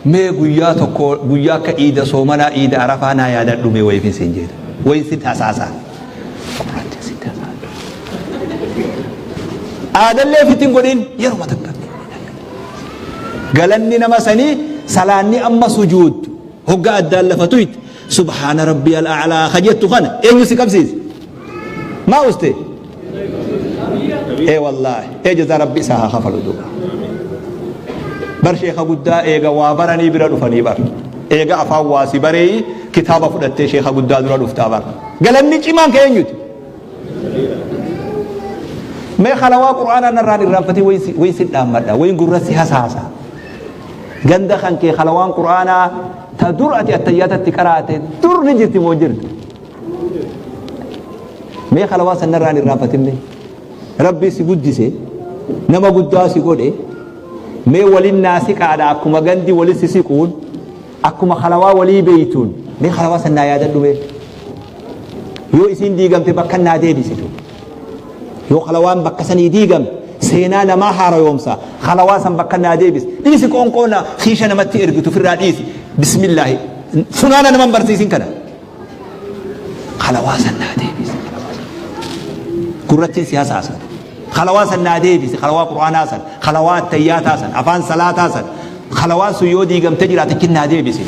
mee guyyaa tokko guyyaa akka iida soomanaa iida arafaa naa yaadadhu mee wayiifin siin jeeta. Wayin sin hasaasaa. Gurratti sin hasaasa. Aadallee ofitti hin godhin yeruma takka. Galanni nama sanii salaanni amma sujuuddu hogga addaan lafa tuyte subhaana rabbiyal a'laa ka jettu kana eenyu si qabsiise? Maa uste? Ee wallaahi ee jazaa rabbi isaa haa kafalu duuba. Bar sheeka guddaa eega waa baranii bira dhufanii bar. Eega afaan waa si bareeyi kitaaba fudhattee sheeka guddaa dura dhuftaa bar. Galanni cimaan ka eenyuti? Mee halawaa Qur'aanaa narraan irraanfatin wayin si dhaammadha, wayin gurra si hasaasa. Ganda kan kee halawaan Qur'aanaa ta dur ati attayyaatatti qaraate dur ni jirti moo jirti? Mee halawaa san narraan irraanfatin mee? Rabbi si guddise, nama guddaa si godhe, mee walin naa siqaadha akkuma gandi walin si siquun, akkuma halawaa walii beeytuun, mee halawaa san naa yaadadhu mee? Yoo isiin diigamte bakka naa deebisitu. Yoo halawaan bakka sanii diigamte seenaa namaa haarayoomsa. Halawaa san bakka naa deebisi. Dhiisi qoonqoo na kiisha namatti ergitu firraa dhiisi. Bismillaahi. Funaana naman barsiisin kana. Halawaa san naa deebisi. Gurrattiin si hasaasa. Halawaa san naa deebisi. Halawaa qur'aanaa san. Halawaa attayyaataa san. Afaan salaataa san. Halawaan sun yoo diigamte jiraate naa deebisi.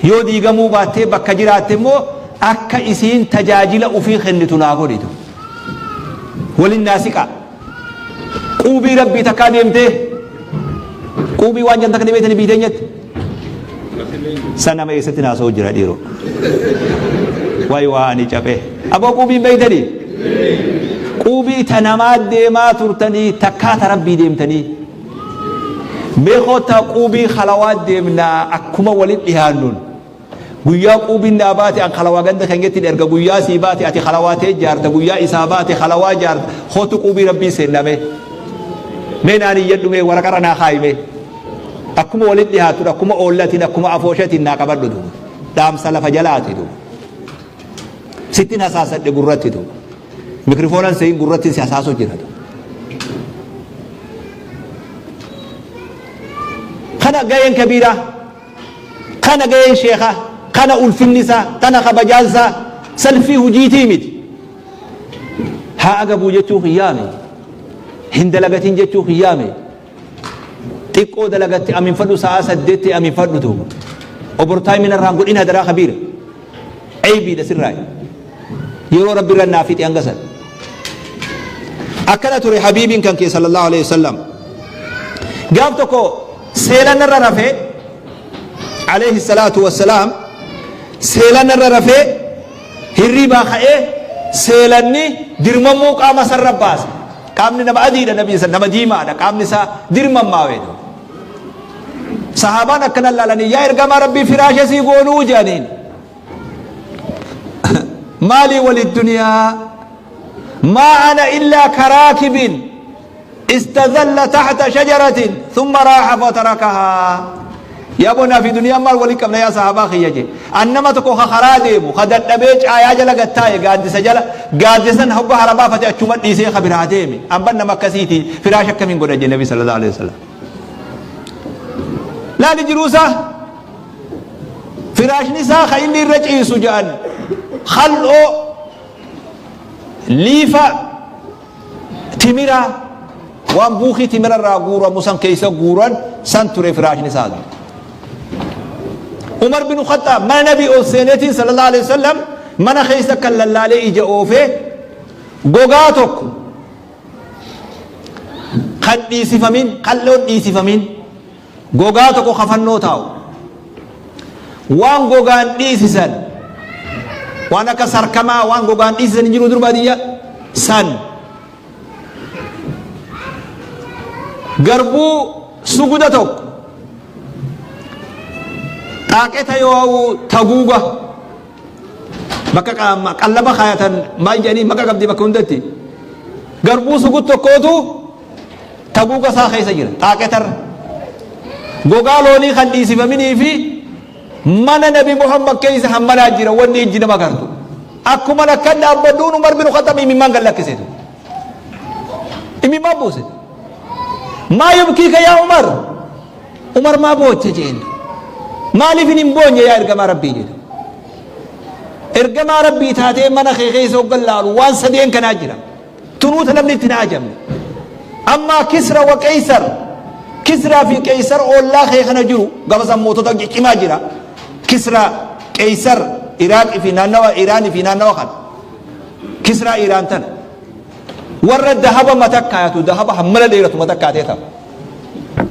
Yoo diigamuu baattee bakka jiraatte immoo akka isiin tajaajila ufii kennitu naa godhitu. Walin naa siqaa. Quubii rabbii takkaa deemtee quubii waan jedhan takka ni beektanii biyya teenyatti. San nama eessatti naasa'u jira dhiiroo. Wayi waa ani caphee. Aboo quubii hin beektanii? Quubii ta namaa deemaa turtanii takkaa ta rabbii deemtanii. Mee koottaa quubii halawaa deemnaa akkuma walitti dhihaannuun. Guyyaa quubiin naa baate an halawaa ganda keenyatti erga guyyaa sii baate ati halawaa tee jaarta guyyaa isaa baate halawaa jaarta kootu quubii rabbii seennaa mee. Mee naan iyyadhu mee waraqarra naa kaayi mee. Akkuma walitti dhihaattuun akkuma oollatiin akkuma afooshatiin naa qabadhu duuba. Dhaamsa lafa jalaati duuba. Sittin hasaasadhe gurratti duuba. Mikrifoonan seeyin gurratti si hasaasuu jira duuba. Kana gaheen kabiiraa, kana gaheen sheekaa, kana ulfinni isaa, kana kabajaan isaa salfii hujiitii miti. Haa agabuu jechuu kiyyaame, hin dalagatin jechuu kiyyaame, xiqqoo dalagatte aminfadhu sa'aa saddeetti aminfadhu duuba. Obortaayimii narraan godhin hadaraa kabiira. Eybiidha sirraayi. Yeroo Rabbi irra naa fixe hanga san. Akkana ture habiibiin kan kee sallallahu alaihi wasallam. Gaaf tokko seelan irra rafee alayhi salaatu wassalaam seelan irra rafee hirriibaa ka'ee seelanni dirmamuu qaama sarra baase. Qaamni nama adiidha nabiin san nama diimaadha qaamni isaa dirmammaawee. Sahaabaan akkana laalanii yaa ergamaa Rabbii firaasha sii goonuu jedhaniin. Maalii wali duniyaa maa ana illaa karaakibin istazalla taxta shajaratin thumma raaxa fatarakahaa. Yaa bonaa fi duniyaan maal wali qabna yaa sahaabaa kiyya jee. An nama tokko ka karaa deemu ka dadhabee caayaa jala gad taa'e gaaddisa jala gaaddisa san hogga hara baafate achuma dhiisee ka biraa deeme. An ban nama akkasiiti firaasha akkamiin godha jee nabi sallallahu alaihi wasallam. Laali jiruu isaa firaashni isaa ka inni irra ciisu jedhan kal'oo liifa timiraa waan buukii timira irraa guuramu san keessa guuran san ture firaashni isaa. Umar bin Khattaab mana nabii ol seeneetiin sallallahu alaihi wasallam Mana keessa kan lallaalee ija oofee gogaa tokko kan dhiisifamin, qal'oon dhiisifamin, gogaa tokko kafannoo taa'u. Waan gogaan dhiisisan, waan akka sarkamaa waan gogaan dhiisisan hin jiru dur baadiyyaa san. Garbuu suguda tokko xaaqeta yoo taguuga bakka qallaba kaayatan maal jedhanii maqa qabdi bakka hundatti garbuu sugud tokkootu taguuga isaa keessa jira xaaqetarra gogaa loonii kan dhiisifaminii fi mana Nabi Muhammad keessa hammanaa jira wanni ijji nama gartu. Akkuman akkan dhaabbadhuun Umar bin Khaxxab imimmaan gad lakkiseetu. Imimmaan buuse. Maa yubkiika yaa Umar? Umar maa boocha jeen. Maaliif hin boonye yaa ergamaa Rabbii jedhe. Ergamaa Rabbii taatee mana kee keessa hoggan laalu waan sadeen kanaa jira. Tunuuta namni itti hin haajamne. Ammaa Kisra wa Qeysar. Kisraa fi Qeysar oollaa kee kana jiru gama san mootota ciccimaa jira. Kisra, Qeysar, Iraaqi fi naannawa Iraanii fi naannawa kana. Kisraa Iraan tana. Warra dahaba mata kaayatu dahaba hammana dheeratu mata kaatee ta'a.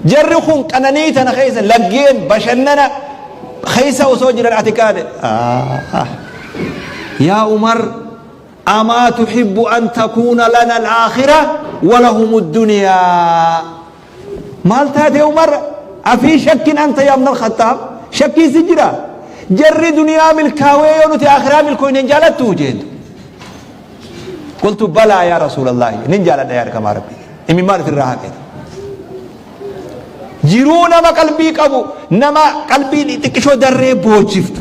Jarri kun qananii tana keessa laggeen bashannana keessa osoo jiran ati kaate. Yaa Umar, Amaa tuhibbu an takuuna lana al-aakhira wa lahumu ad-duniyaa. Maal taate Umar? Afii shakkin anta yaa ibn al-Khattaab? Shakkiin si jira? Jarri duniyaa milkaawee yoo nuti aakhiraa milkooyne hin jaalattuu jeen. Qultu balaa yaa Rasuulallaahi nin jaaladha yaa ergamaa Rabbii. Imimmaan ofirraa haqe. Jiruu nama qalbii qabu, nama qalbii xixiqqishoo darree boochiftu.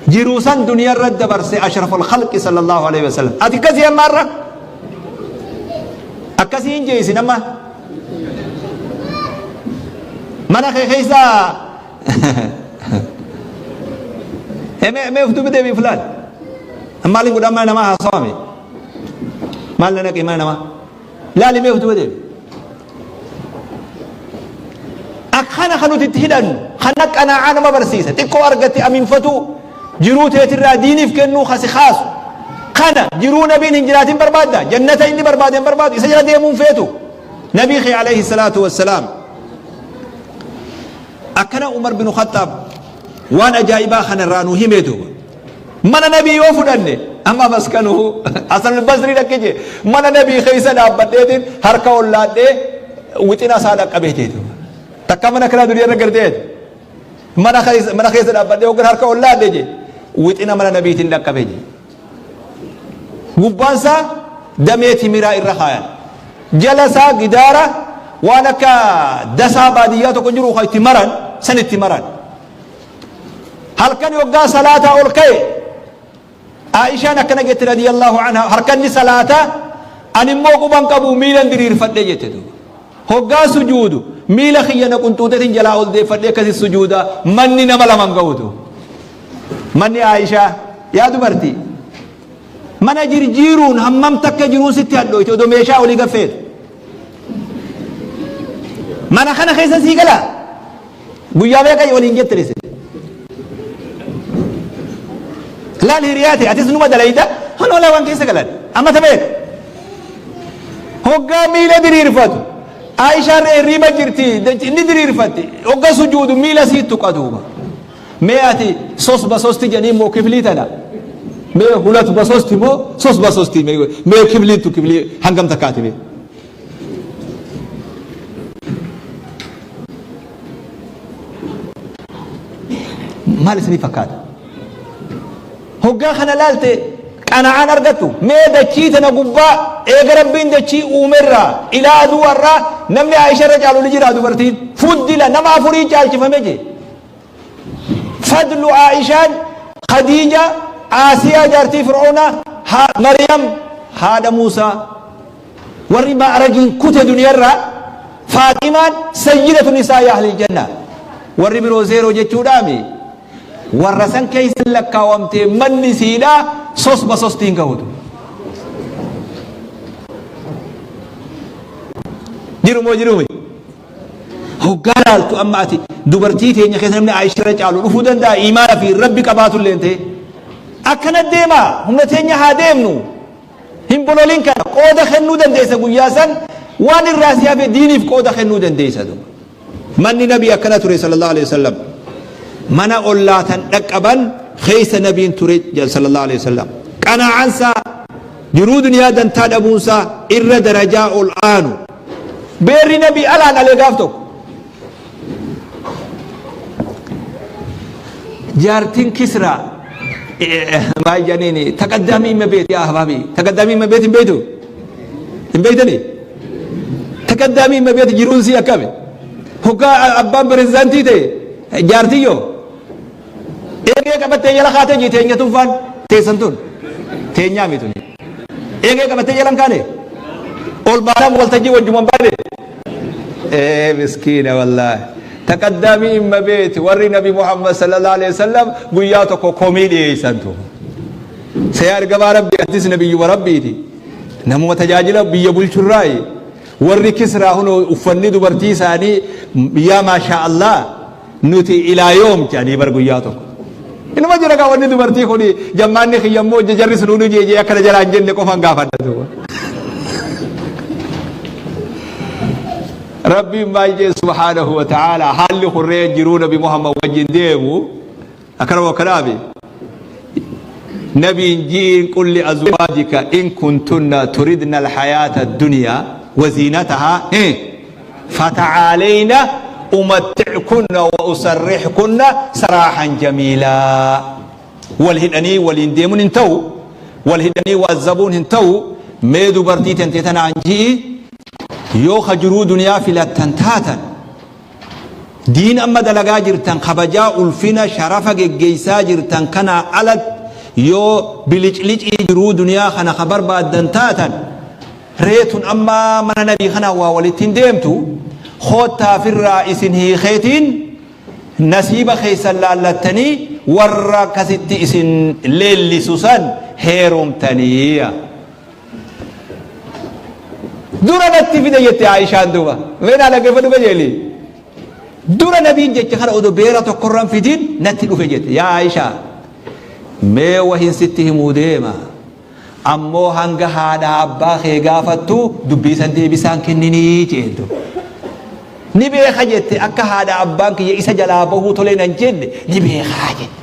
Jiruu san duniyaa irra dabarse ashraful khalqi sallallahu alaihi wasallam. Ati akkasii amma irra? Akkasii hin jeesin amma? Mana kee keessa mee mee of duuba deebiin fulaan. Maaliin godhaa mana namaa haasawame? Maal na naqee mana namaa? Laali mee of duuba deebi. Akkana kan nuti itti hidhannu kana qanaa'aa nama barsiisa. Xiqqoo argatte aminfatuu jiruu teetirraa diiniif kennuu kasi kaasu. Kana jiruu nabiin hin jiraatin barbaadda. Jannata inni barbaade hin barbaadu. Isa jala deemuun feetu. Nabii kee alayhi salaatu wassalaam. Akkana Umar bin Khattaab waan ajaa'ibaa kanarraa nu himee duuba. Mana nabii yoo fudhanne amma maskanuhu Hasan al-Basri dhakke jee mana nabii keessa dhaabbadheetiin harka ollaadhee wixina isaa dhaqqabee jee duuba. Takka mana kanaa durii irra garteeti. Mana keessa mana keessa dhaabbadhee hoggan harka ollaadhe jee wixina mana nabiitiin dhaqqabee jee. Gubbaan isaa damee timiraa irra kaayan. Jala isaa gidaara waan akka dasaa baadiyyaa tokko jiru kan itti maran san itti maran. Halkan yoggaa salaataa ol ka'e Aishaan akkana jette radiyallahu anha harkanni salaataa ani immoo quban qabu miilan diriirfadhe jette duuba. Hoggaa sujuudu miila kiyya na qunxuutetin jalaa ol deeffadhe akkasi sujuuda manni nama laman ga'utu. Manni Aishaa yaa dubartii mana jirjiiruun hammam takka jiruun sitti hadhooyte odoo meeshaa olii gaffeetu. Mana kana keessa sii galaa? Guyyaa meeqa waliin jettan isin? Laal hiriyaa ta'e atis numa dalayda hanoo waan keessa galan amma ta meeqa? Hoggaa miila diriirfatu Aishaan hirriiba jirti inni diriirfatti hogga sujuudu miila sii tuqa duuba. Mee ati sos basosti jedhanii immoo kiflii tana mee hulat basosti moo sos basosti mee kifliin tu kiflii hangam takkaati mee? Maal isinii fakkaata? Hoggaa kana laalte qana'aan argattu mee dachii tana gubbaa eega Rabbiin dachii uumerraa ilaa aduu har'aa namni Aisha irra caalu ni jira dubartiin fuddila nama afurii caalchifame jee. Fadlu Aishaan Khadiija Aasiyaa jaartii Fir'oonaa Maryam haadha Muusaa Warri ma'ragiin kute duniyarraa Faaximaan sayyidatu nisaa'i ahlil janna. Warri biroo zeeroo jechuudhaami. Warra san keessa lakkaawamtee manni siidhaa sos basostiin gahutu. Jiru moo jiru miti? Hoggaa laaltu amma ati dubartii teenya keessa namni Aayisha irra caalu dhufuu danda'a imaana fi rabbi qabaatu illee ta'e. Akkana deemaa humna teenya haa deemnu. Hin bololin kana qooda kennuu dandeessa guyyaa san waan irraa si hafe diiniif qooda kennuu dandeessa duuba. Manni nabii akkana ture sallallahu alaihi wasallam. Mana ollaa tan dhaqqaban keessa nabiin ture sallallahu alaihi wasallam. Qanaa'ansaa jiruu duniyaa dantaa dhabuunsaa irra darajaa ol aanu. Beerri nabii alaan alee gaaf tokko. Jaartiin Kisraa maal jedhaniini taqaddaamii himma beeti yaa ahbaabi taqaddaamii himma beeti hin beektu hin beektanii taqaddaamii himma beeti jiruun sii akkami hoggaa abbaan pirezidaantii ta'e jaartiyyoo eegee qabattee jala kaatee jii teenya tunfaan teessan tun teenyaa miti eegee qabattee jalan kaane ol baanaan waltajjii wajjuman baane Ee miskiina wallaahi. Taqaddaamii imma beeti warri Nabi Muhammad sallallahu alaihi wasallam guyyaa tokko komii dhiyeessan tu. Sayaa ergamaa Rabbii atis nabiyyuma Rabbiiti. Namuma tajaajila biyya bulchurraayi. Warri Kisraa hunoo uffanni dubartii isaanii yaa maashaa Allah nuti ilaa yoom jedhanii bar guyyaa tokko. Inuma jira gaa wanni dubartii kuni jammaanni kiyya immoo jarri sun nu jeejee akkana jalaan jenne qofan gaafadha duuba. Rabbiin maal jee subhaanahu wa ta'ala haalli kurree jiruu nabi Muhammad wajjin deemu akkana wakkanaafi nabiin ji'iin qulli azwaajika in kuntunna turidna alhayaata addunyaa waziinatahaa Fata'aaleyna umatti'kunna wa usarrihkunna saraahan jamiilaa. Wal hidhanii waliin deemuun hin ta'u, wal hidhanii wa azzabuun hin ta'u, mee dubartii tente tanaan ji'i yoo ka jiruu duniyaa filattan taatan diin amma dalagaa jirtan kabajaa ulfina sharafa geggeessaa jirtan kanaa alatti yoo biliclicii jiruu duniyaa kana ka barbaaddan taatan Ree tun amma mana nabii kanaan waa walitti hin deemtu koottaa firraa isin hiikeetiin nasiiba keessan laallattanii warra akkasitti isin leellisu san heerumtanii. Dura natti fide jette Aayishaan duuba. Mee naa dhaggeeffadhu qajeeli. Dura nabiin jecha kana odoo beera tokkorraan fidin natti dhufe jette. Yaa Aayishaa mee wahin sitti himuu deema. Ammoo hanga haadhaa abbaa kee gaafattu dubbii san deebisaan kenninii jeen duuba. Ni beeka jette akka haadha abbaan kiyya isa jalaa bahuu tolee nan jenne ni beekaa jette.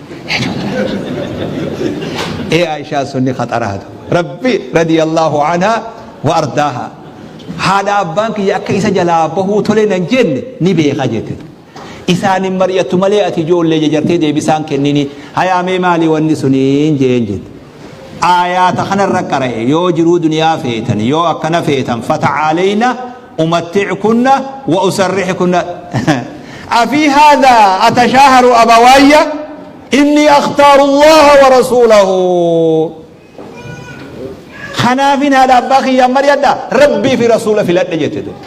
Ee Aishaa sunni khaxaraatu. Rabbi radiyallahu anha wa ardaaha. Haadha abbaan kiyya akka isa jalaa bahuu tolee nan jenne ni beeka jette. Isaan hin mari'attu malee ati ijoollee jajartee deebisaan kennini. Hayaa mee maali wanni suniin jeen jette. Aayaata kanarra qara'e yoo jiruu duniyaa feetan yoo akkana feetan fata'aaleyna umatti'kunna wa usarrihkunna afii haadhaa atashaaharu abawaayya innii akhtaaru allaha wa rasuulahu kanaafin haadha abbaa kiyyaan mari'adha rabbii fi rasuula filadhe jette duuba.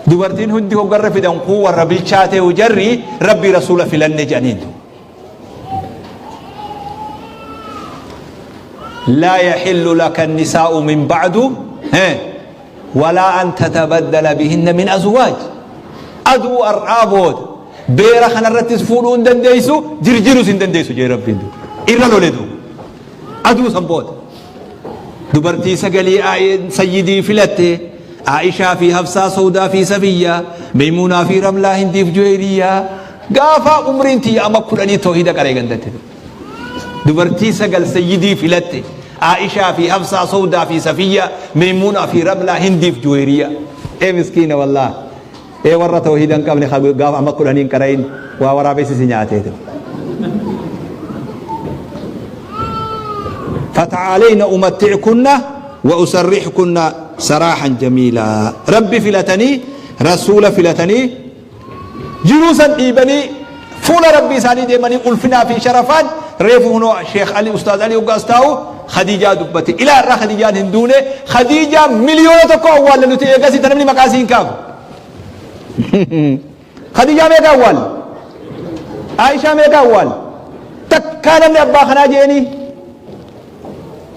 Dubartiin hundi hoggarra fidan kuu warra bilchaateehu jarri rabbii rasuula filanne jedhaniin. Laa yaxillu laka nisaa'u min ba'du walaa an tatabaddala bihinna min azwaaj. Aduu har'aa booda beera kanarrattis fuudhuu hin dandeessu jirjiruus hin dandeessu jee rabbiin irra lole duuba. Aduu san booda. Dubartii sagalii sayyidii filatte Aishaa fi Hafsaa Sawdaa fi Safiyyaa Meymuunaa fi Ramlaa Hindiif Juweeriyyaa gaafa umriin tiyya amma kudhanii toohida qaree gandatti. Dubartii sagal sayyidii filatte Aishaa fi Hafsaa Sawdaa fi Safiyyaa Meymuunaa fi Ramlaa Hindiif Juweeriyyaa. Ee miskiina wallaah. Ee warra toohida hin qabne gaafa amma kudhanii hin qara'in waa waraabessi si nyaateetu. فتعالين أمتعكن وأسرحكن سراحا جميلا ربي فلتني رسول فلتني جروسا إيبني فول ربي ساني ديمني ألفنا في شرفان ريفو هنو شيخ علي أستاذ علي وقاستاو خديجة دبتي إلى الرا خديجة هندونة خديجة مليون تكو أول لنتي إيقاسي تنمني مقاسين كاف Khadijaa meeqa awwaalle? Aishaa meeqa awwaalle? Takkaa namni abbaa kanaa jeeni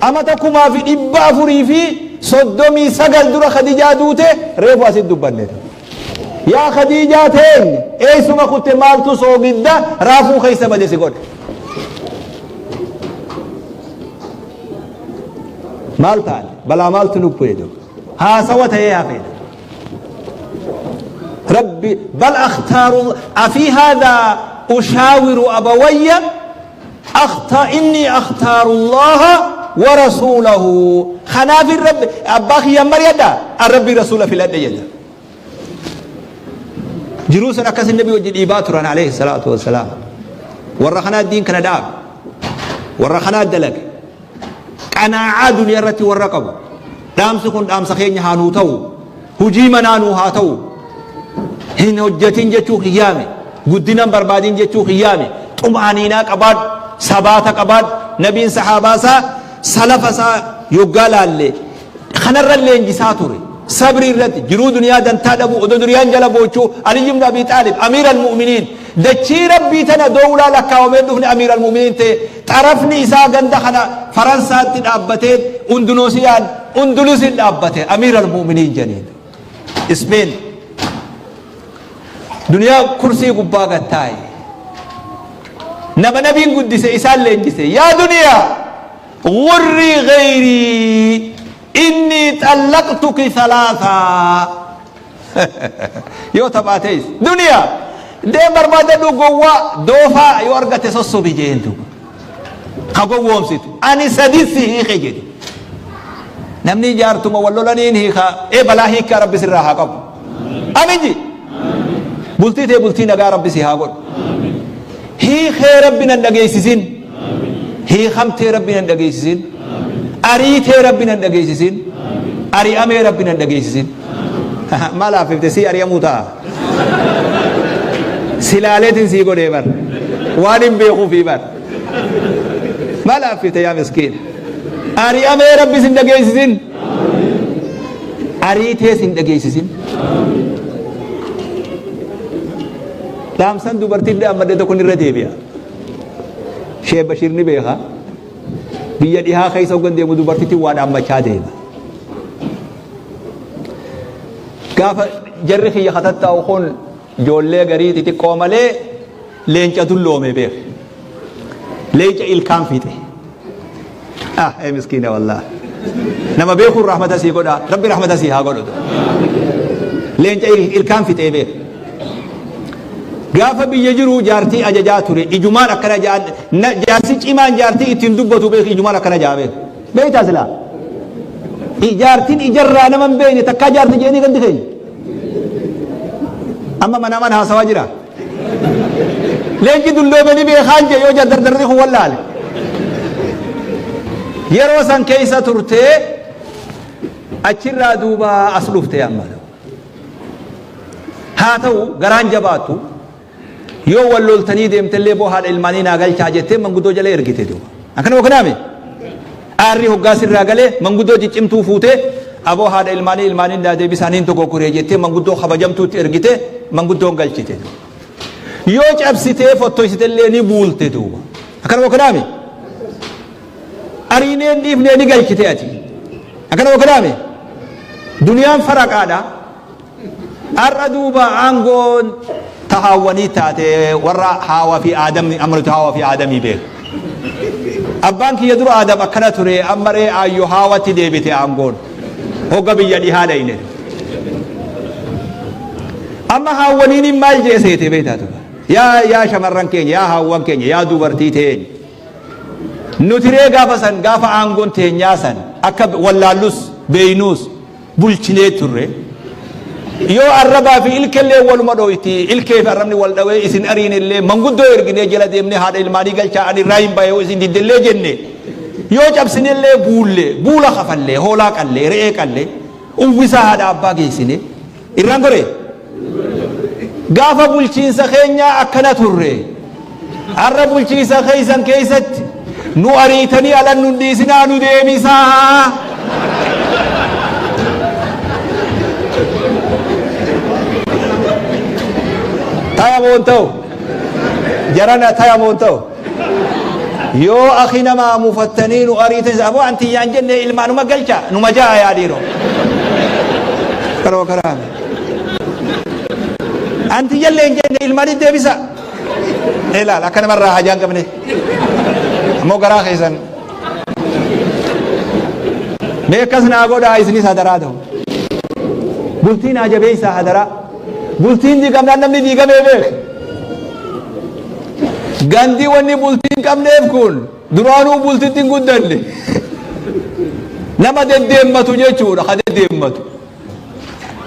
amata 1439 dura Khadijaa duute reefu asitti dubbanne. Yaa Khadiijaa teenya eessuma kutte maaltu soogidda raafuu keessa bade si godhe. Maal taane balaa maaltu nu bu'e jedhu haasawa ta'ee hafee. Rabbi bal akhtaaru afii haadhaa ushaawiru abawayya akhta inni akhtaaru Allaha wa rasuulahu kanaafin rabbi abbaa kiyyan mari'adha an rabbii rasuula filadhe jedha. Jiruu san akkas nabi wajji dhiibaa turan alayhi salaatu wassalaam. Warra kanaa diin kana dhaabe. Warra kanaa dalage. Qanaa'aa duniyaa irratti warra qabu. Dhaamsi kun dhaamsa keenya haa nuu ta'u. Hujii manaa nuu haa ta'u. Hin hojjetin jechuu kiyyaame. Guddina hin barbaadin jechuu kiyyaame. Xumaaniinaa qabaadhu. Sabaata qabaadhu. Nabiin sahaabaa isaa salafa isaa yoggaa laalle kanarra leenjisaa ture. Sabrii irratti jiruu duniyaa dantaa dhabuu odoo duniyaan jala boochuu Aliyyi ibn Abii Xaalib Amiir al-Mu'miniin dachii Rabbii tana dowlaa lakkaawamee dhufne Amiir al-Mu'miniin ta'e xarafni isaa ganda kana Faransaatti dhaabbatee Undunoosiyaan Undulusin dhaabbate Amiir al-Mu'miniin janiin Ispeen duniyaa kursii gubbaa gad taa'e nama nabiin guddise isaan leenjise yaa duniyaa Gurrii geyrii innii xallaqtuki salaasaa yoo taphaatees duniyaa deem barbaadadhu gowwaa doofaa yoo argatte sossobi jeen duuba ka gowwoomsitu ani sadin si hiike jedhe namni jaartuma wal lolaniin hiika ee balaa hiikkaa rabbi sirraa haa qabu amin ji bultii tee bultii nagaa rabbi si haa godhu hiikee rabbi nan dhageessisin Hiikamtee Rabbi nan dhageessisin. Ariitee Rabbi nan dhageessisin. Ari'amee Rabbi nan dhageessisin. Maal haaffifte sii ari'amuu ta'a. Silaaleetiin sii godhee bar. Waan hin beekuufii bar. Maal haaffifte yaa miskiin. Ari'amee Rabbi sin dhageessisin. Ariitee sin dhageessisin. Dhaamsan dubartiin dhaammadhe tokko irra deebi'a. Sheek Bashiir ni beeka. Biyya dhihaa keessa hoggan deemu dubartittiin waa dhaammachaa deema. Gaafa jarri kiyya katattaa'u kun ijoollee garii xixiqqoo malee leenca dulloome beeka. Leenca ilkaan fixe. Ah, ee miskiina wallah. Nama beekuun rahmata sii godha. Rabbi rahmata sii haa godhu. Leenca ilkaan fixee beeka. Gaafa biyya jiru jaartii ajajaa ture. Ijumaan akkana jaan jaarsi cimaan jaartii ittiin dubbatu beeku ijumaan akkana jaa beeku. Beektaa silaa? Jaartiin ijarraa nama hin beekne takkaa jaartii jedhanii gandi keenya. Amma manaamaan haasawaa jira. Leenci dulloome ni beekaan jee yoo dardarri kun wallaale. Yeroo san keessa turtee achirraa duuba as dhufte amma. Haa ta'u garaan jabaattu yoo wal loltanii deemtellee boo haadha ilmaanii naa galchaa jettee manguddoo jala ergite duuba. Akkana kanaame aarri hoggaa sirraa galee manguddoo ciccimtuu fuutee aboo haadha ilmaanii ilmaaniin naa deebisaaniin dogoggoree jettee manguddoo kabajamtuutti ergite manguddoon galchite. Yoo cabsitee fottoysitellee ni buulte duuba. Akkana kanaame ariineen dhiifnee ni galchite ati. Akkana kanaame duniyaan faraqaadha. Har'a duuba aangoon ta haawwanii taate warra haawa fi aadamni amma nuti haawa fi aadamii beeku. Abbaan kiyya dura aadam akkana ture amma ree aayyo haawatti deebite aangoon hogga biyya dhihaa dhayne. Amma haawwaniin maal jee seete beektaa tuba. Yaa yaa shamarran keenya yaa haawwan keenya yaa dubartii teenya. Nuti ree gaafa san gaafa aangoon teenyaa san akka wallaallus beeynuus bulchinee turre. Yoo arrabaa fi ilkellee waluma dhooyti, ilkee fi arrabni wal dhawee isin ariinellee manguddoo erginee jala deemnee haadha ilmaanii galchaa ani irraa hin bahe isin diddellee jenne. Yoo cabsinellee buulle, buula kafallee, hoolaa qallee, re'ee qallee, uwwisaa haadha abbaa geessine. Irraan goree? Gaafa bulchiinsa keenyaa akkana turre. Har'a bulchiinsa keessan keessatti nu ariitanii alan nun dhiisinaa nu deebisaa. Taya moon ta'u. Jarana taya moon ta'u. Yoo akhi namaa mufattanii nu ariitan aboo anti yaan jenne ilmaanuma galcha numa ja'a yaa dhiiroo. Karoo karaa. Anti jallee hin jenne ilmaanitti deebisa. Ilaal akka namarraa hajaa hin qabne. Ammoo garaa keessan. Mee akkas naa godhaa isinis hadaraa ta'u. Bultii naa jabeessaa hadaraa. Bultiin diigamnaan namni diigamee beek. Gandi wanni bultii hin qabneef kun duraanuu bultitti hin guddanne. Nama deddeemmatu jechuudha ka deddeemmatu.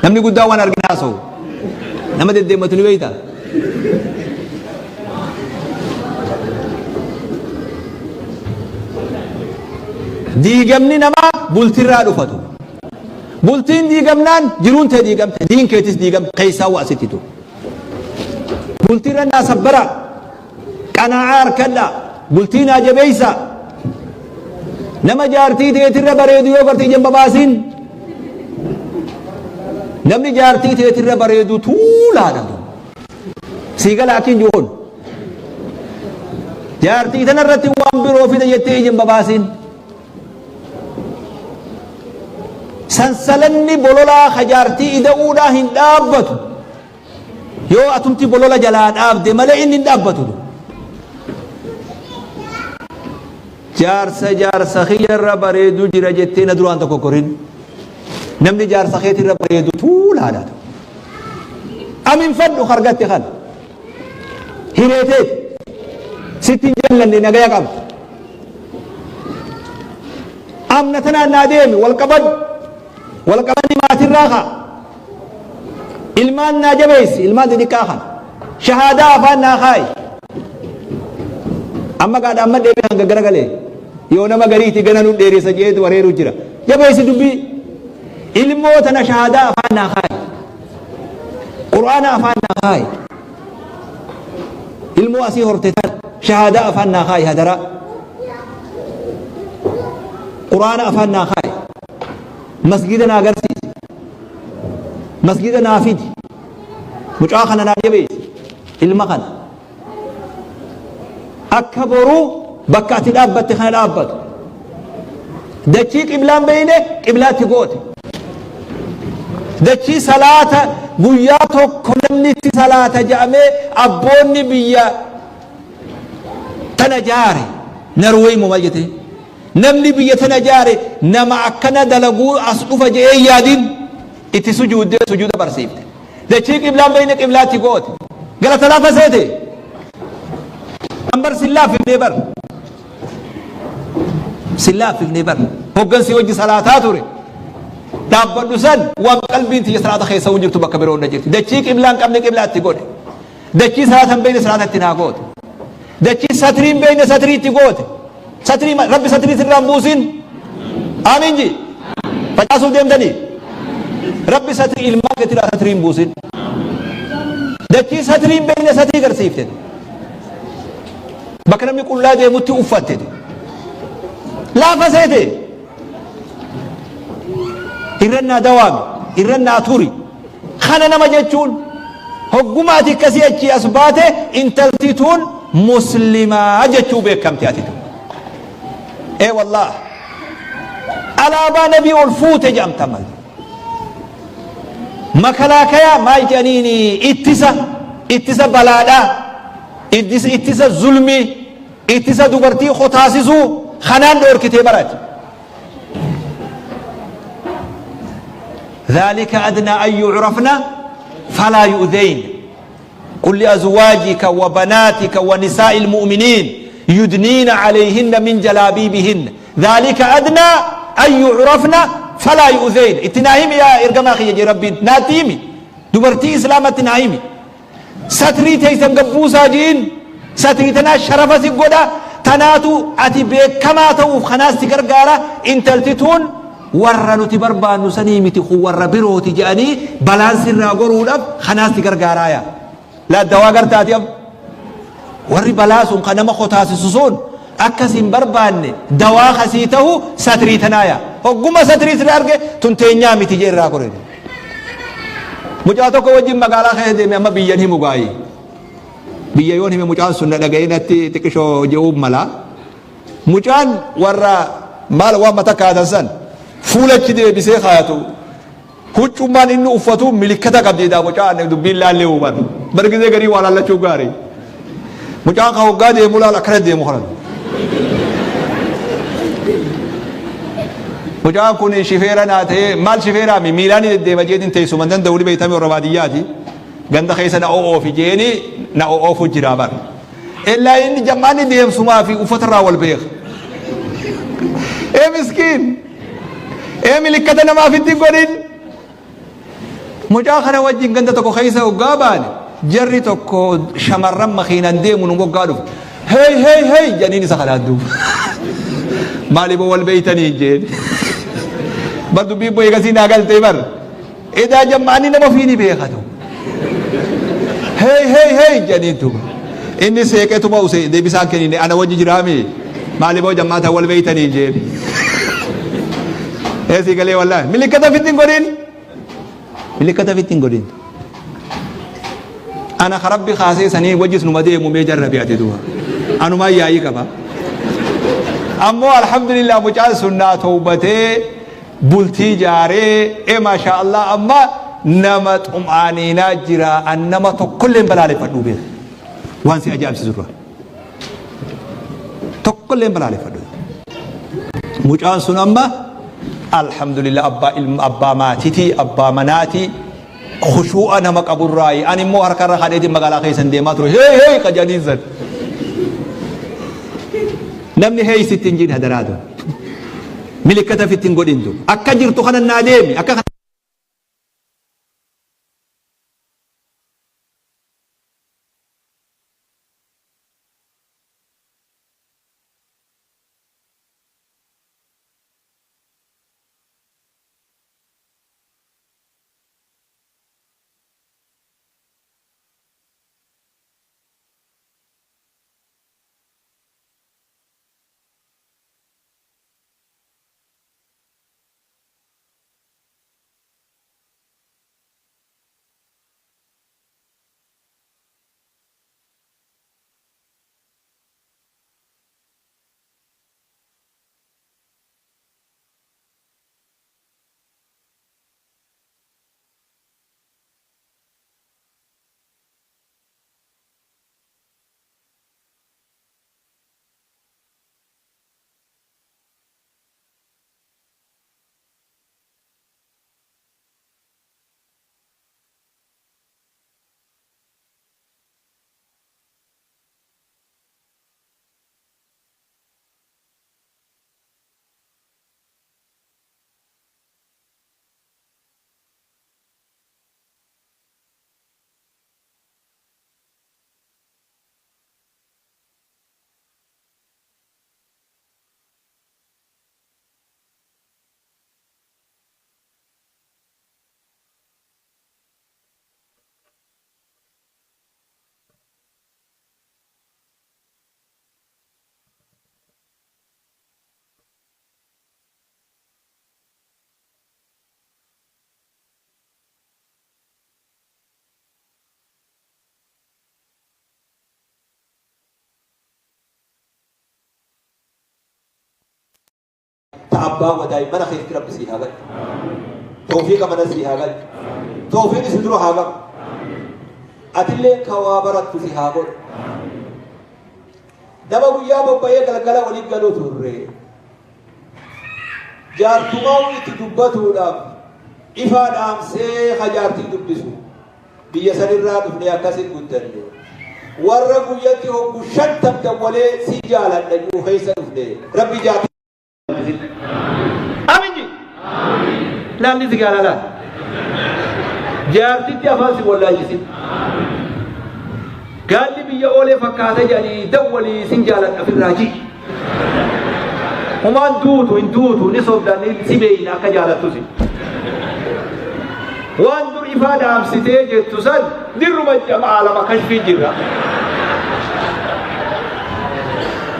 Namni guddaan waan argina haasa'u. Nama deddeemmatu ni beektaa? Diigamni namaa bultirraa dhufatu. Bultiin diigamnaan jiruun tee diigamte, diin keetis diigamte, keessaa waa sitti tu. Bultiirra naa sabbara, qanaa'aa harkadha, bultii naa jabeessa. Nama jaartii teetirra bareedu yoo garte ija hin babaasiin. Namni jaartii teetirra bareedu tuulaadha. Sii gala akkiin jiru kun. Jaartii tanarratti waan biroo fida jettee ija hin babaasiin. Sansalanni bololaa ka jaartii ida'uudhaa hin dhaabbatu. Yoo atumti bolola jalaa dhaabde malee inni hin dhaabbatu. Jaarsa jaarsa kiyyarra bareedu jira jettee na duraan tokko korin. Namni jaarsa keetirra bareedu tuulaadha. Aminfadhu hargatte kana. Hireeteeti. Sitti hin jallanne nagaya qabda. Amna tanaan naa deemi wal qabadhu. Wal qabanni maatirraa kaa. Ilmaan naa jabeessi ilmaan xixiqqaa kana. Shahaadaa afaan naa kaayi. Amma gaadha amma deebi'ee hanga garagalee. Yoo nama gariiti gana nu dheeressa jeetu wareeru jira. Jabeessi dubbii. Ilmoo tana shahaadaa afaan naa kaayi. Qur'aana afaan naa kaayi. Ilmoo asii horte tana shahaadaa afaan naa kaayi hadaraa. Qur'aana afaan naa kaayi. Masgiida naa agarsiisi. Masgiida naa fidi. Mucaa kana naa jabeessi. Ilma kana. Akka boruu bakka ati dhaabbatte kana dhaabbatu. Dachii qiblaan beeyne qiblaatti goote. Dachii salaata guyyaa tokko namni itti salaata jedhamee abboonni biyya tana jaare Narweey moo maal jetee? Namni biyya tana jaare nama akkana dalaguu as dhufa jedhee yaadin itti sujuuddee sujuuda barsiifte. Dachii qiblaan beeyne qiblaatti goote. Galata laafa seete. An bar sin laaffifnee bar. Sin laaffifnee bar. Hoggansi wajji salaataa ture. Dhaabbadhu san waan qalbiin tiyya salaata keessa hin jirtu bakka biroo na jirti. Dachii qiblaan qabne qiblaatti godhe. Dachii salaata hin beekne salaata itti naa goote. Dachii satrii hin beekne satrii itti goote. Satrii rabbi satrii sirraa hin buusin. Aamiin ji. Facaasuuf deemtanii. Rabbi satrii ilmaan keetirraa satrii hin buusin. Dachii satrii hin beekne satrii garsiifte. Bakka namni qullaa deemutti uffatte. Laafa seete. Irra naa dawaami. Irra naa turi. Kana nama jechuun hogguma ati akkasii achii as baate intalti tun muslimaa jechuu beekamte ati tun. Ee wallaah alaabaa nabii ol fuute jedhamta mal. Makalaakayaa maal jedhaniini ittisa ittisa balaadhaa ittisa ittisa zulmii ittisa dubartii kotaasisuu kanaan dhoorkitee barati. ذلك أدنى أن يعرفن فلا يؤذين قل لأزواجك وبناتك ونساء المؤمنين يدنين عليهن من جلابيبهن ذلك أدنى أن يعرفن فلا يؤذين اتناهم يا إرقما خي ربي ناتيمي دبرتي إسلامة ناهمي Satrii teeysan gad buusaa ji'iin. Satrii tanaa sharafa si godha. Tanaatu ati beekkamaa ta'uuf kanaas si gargaara. Intalti tun warra nuti barbaannu sanii miti kun warra birooti je'anii balaan sirraa goruudhaaf kanaas si gargaaraaya. Laa dawaa garta ati amma. Warri balaa sun ka nama kotaasisu sun akka sin barbaanne dawaa ka sii tahu satrii tanaaya. Hogguma satrii sirra arge tun teenyaa miti jee irraa gore. Mucaa tokko wajjin magaalaa keessa deeme amma biyyan himu gaayi. Biyya yoon hime mucaan sun na dhaga'ee natti xiqishoo je'uun mala. Mucaan warra maal waan mata kaatan san fuulachi deebisee kaayatu. Huccummaan inni uffatu milikkata qabdi daa mucaan dubbiin laallee huban. Bargizee garii waa laallachuu gaarii. Mucaan kan hoggaa deemu laal akkana deemu kanan. Mucaan kun shifeera naa ta'ee maal shifeeraa mi miilaan deddeema jeetiin teessuma hin danda'u ni beektame warra baadiyyaati. Ganda keessa na o'oofi jeeni na o'oofu jira bar. Illaa inni jammaanni deemsumaa fi uffata irraa wal beeka. Ee miskiin! Ee milikkata namaaf itti hin godhin! Mucaa kana wajjin ganda tokko keessa hoggaa baane jarri tokko shamarran makiinaan deemu nu moggaa dhufe. Hey hey hey jedhaniin isa kanaan duuba. Maaliif wal beeytanii hin jeen. Bar dubbiin bo'ee gasii naa galtee bar. Edaa jammaanni nama ofii ni beekatu. Hey hey hey jedhaniin duuba. Inni seeqeetuma use deebisaan kennine ana wajji jiraami. Maaliif hoo jammaata wal beeytanii hin jeen. Eesii galee wallaahi. Milikkata ofitti hin godhin. Milikkata ofitti hin godhin. Ana ka rabbi kaasee sanii wajjis numa deemu mee jarrabi ati duuba. Anumaan yaa'ii qaba. Ammoo alhamdulillah mucaan sun naa towbatee bultii jaaree ee maashaa Allah amma nama xum'aaniinaa jira an nama tokkollee hin balaaleffadhuu beeka. Waan si ajaa'ibsiisu dura. Tokkollee hin balaaleffadhu. Mucaan sun amma alhamdulillah abbaa ilma abbaa maatitii abbaa manaatii khushuu'a nama qaburraayi ani immoo harka irra kadheetiin magaalaa keessan deemaa ture hey hey qajaniin san. Namni hey sitti hin jiin hadaraatu. Milikkata fitti hin godhintu. Akka jirtu kana naa deemi. Akka Ta abbaa wadaay mana keetti rabbi sii haa galchu. Tawfiiqa mana sii haa galchu. Tawfiiqni si dura haa galu. Atilleen ka waa barattu si haa godhu. Nama guyyaa bobba'ee galgala waliin galuu turre. Jaartumaa itti dubbatuudhaaf ifaa dhaamsee ka jaartii dubbisu. Biyya sanirraa dhufnee akkasin guddanne. Warra guyyatti hoggu 50 dawwalee si jaaladha jiru keessa dhufne. Rabbi jaartii Amin ji. Laalli si gaala laal. Jaartitti afaan si wallaalchisin. Gaalli biyya oolee fakkaata jedhanii dawwalii sin jaaladha ofirraa ji. Humaan duutu hin duutu ni sobda ni si beeyna akka jaalattusi. Waan dur ifaa dhaamsitee jettu san dirruma jamaa lama kashfii jirra.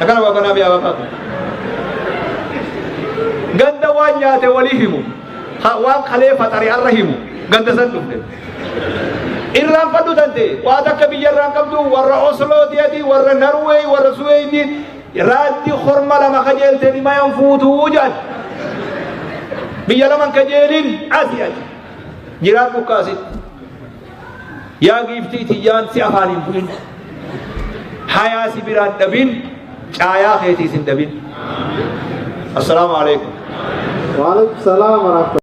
Akkana babanaa mi'a babaatu. Ganda waan nyaate walii himu. Waan kalee faxare har'a himu. Ganda san dhufne. Irraanfadhu tante waa takka biyya irraan qabdu warra Oslooti ati warra Norway warra Suweedin raaddi horma lama kajeelte nimayan fuutuu jedhan. Biyya laman kajeelin asi ati. Jiraadhu kaasitti. Yaa giiftii tiyyaan si afaan hin bu'in. Hayaa si biraan dhabin, caayaa keetiis hin dhabin. Assalaamu alaikum. Waalaikum salaam warahmatullahi.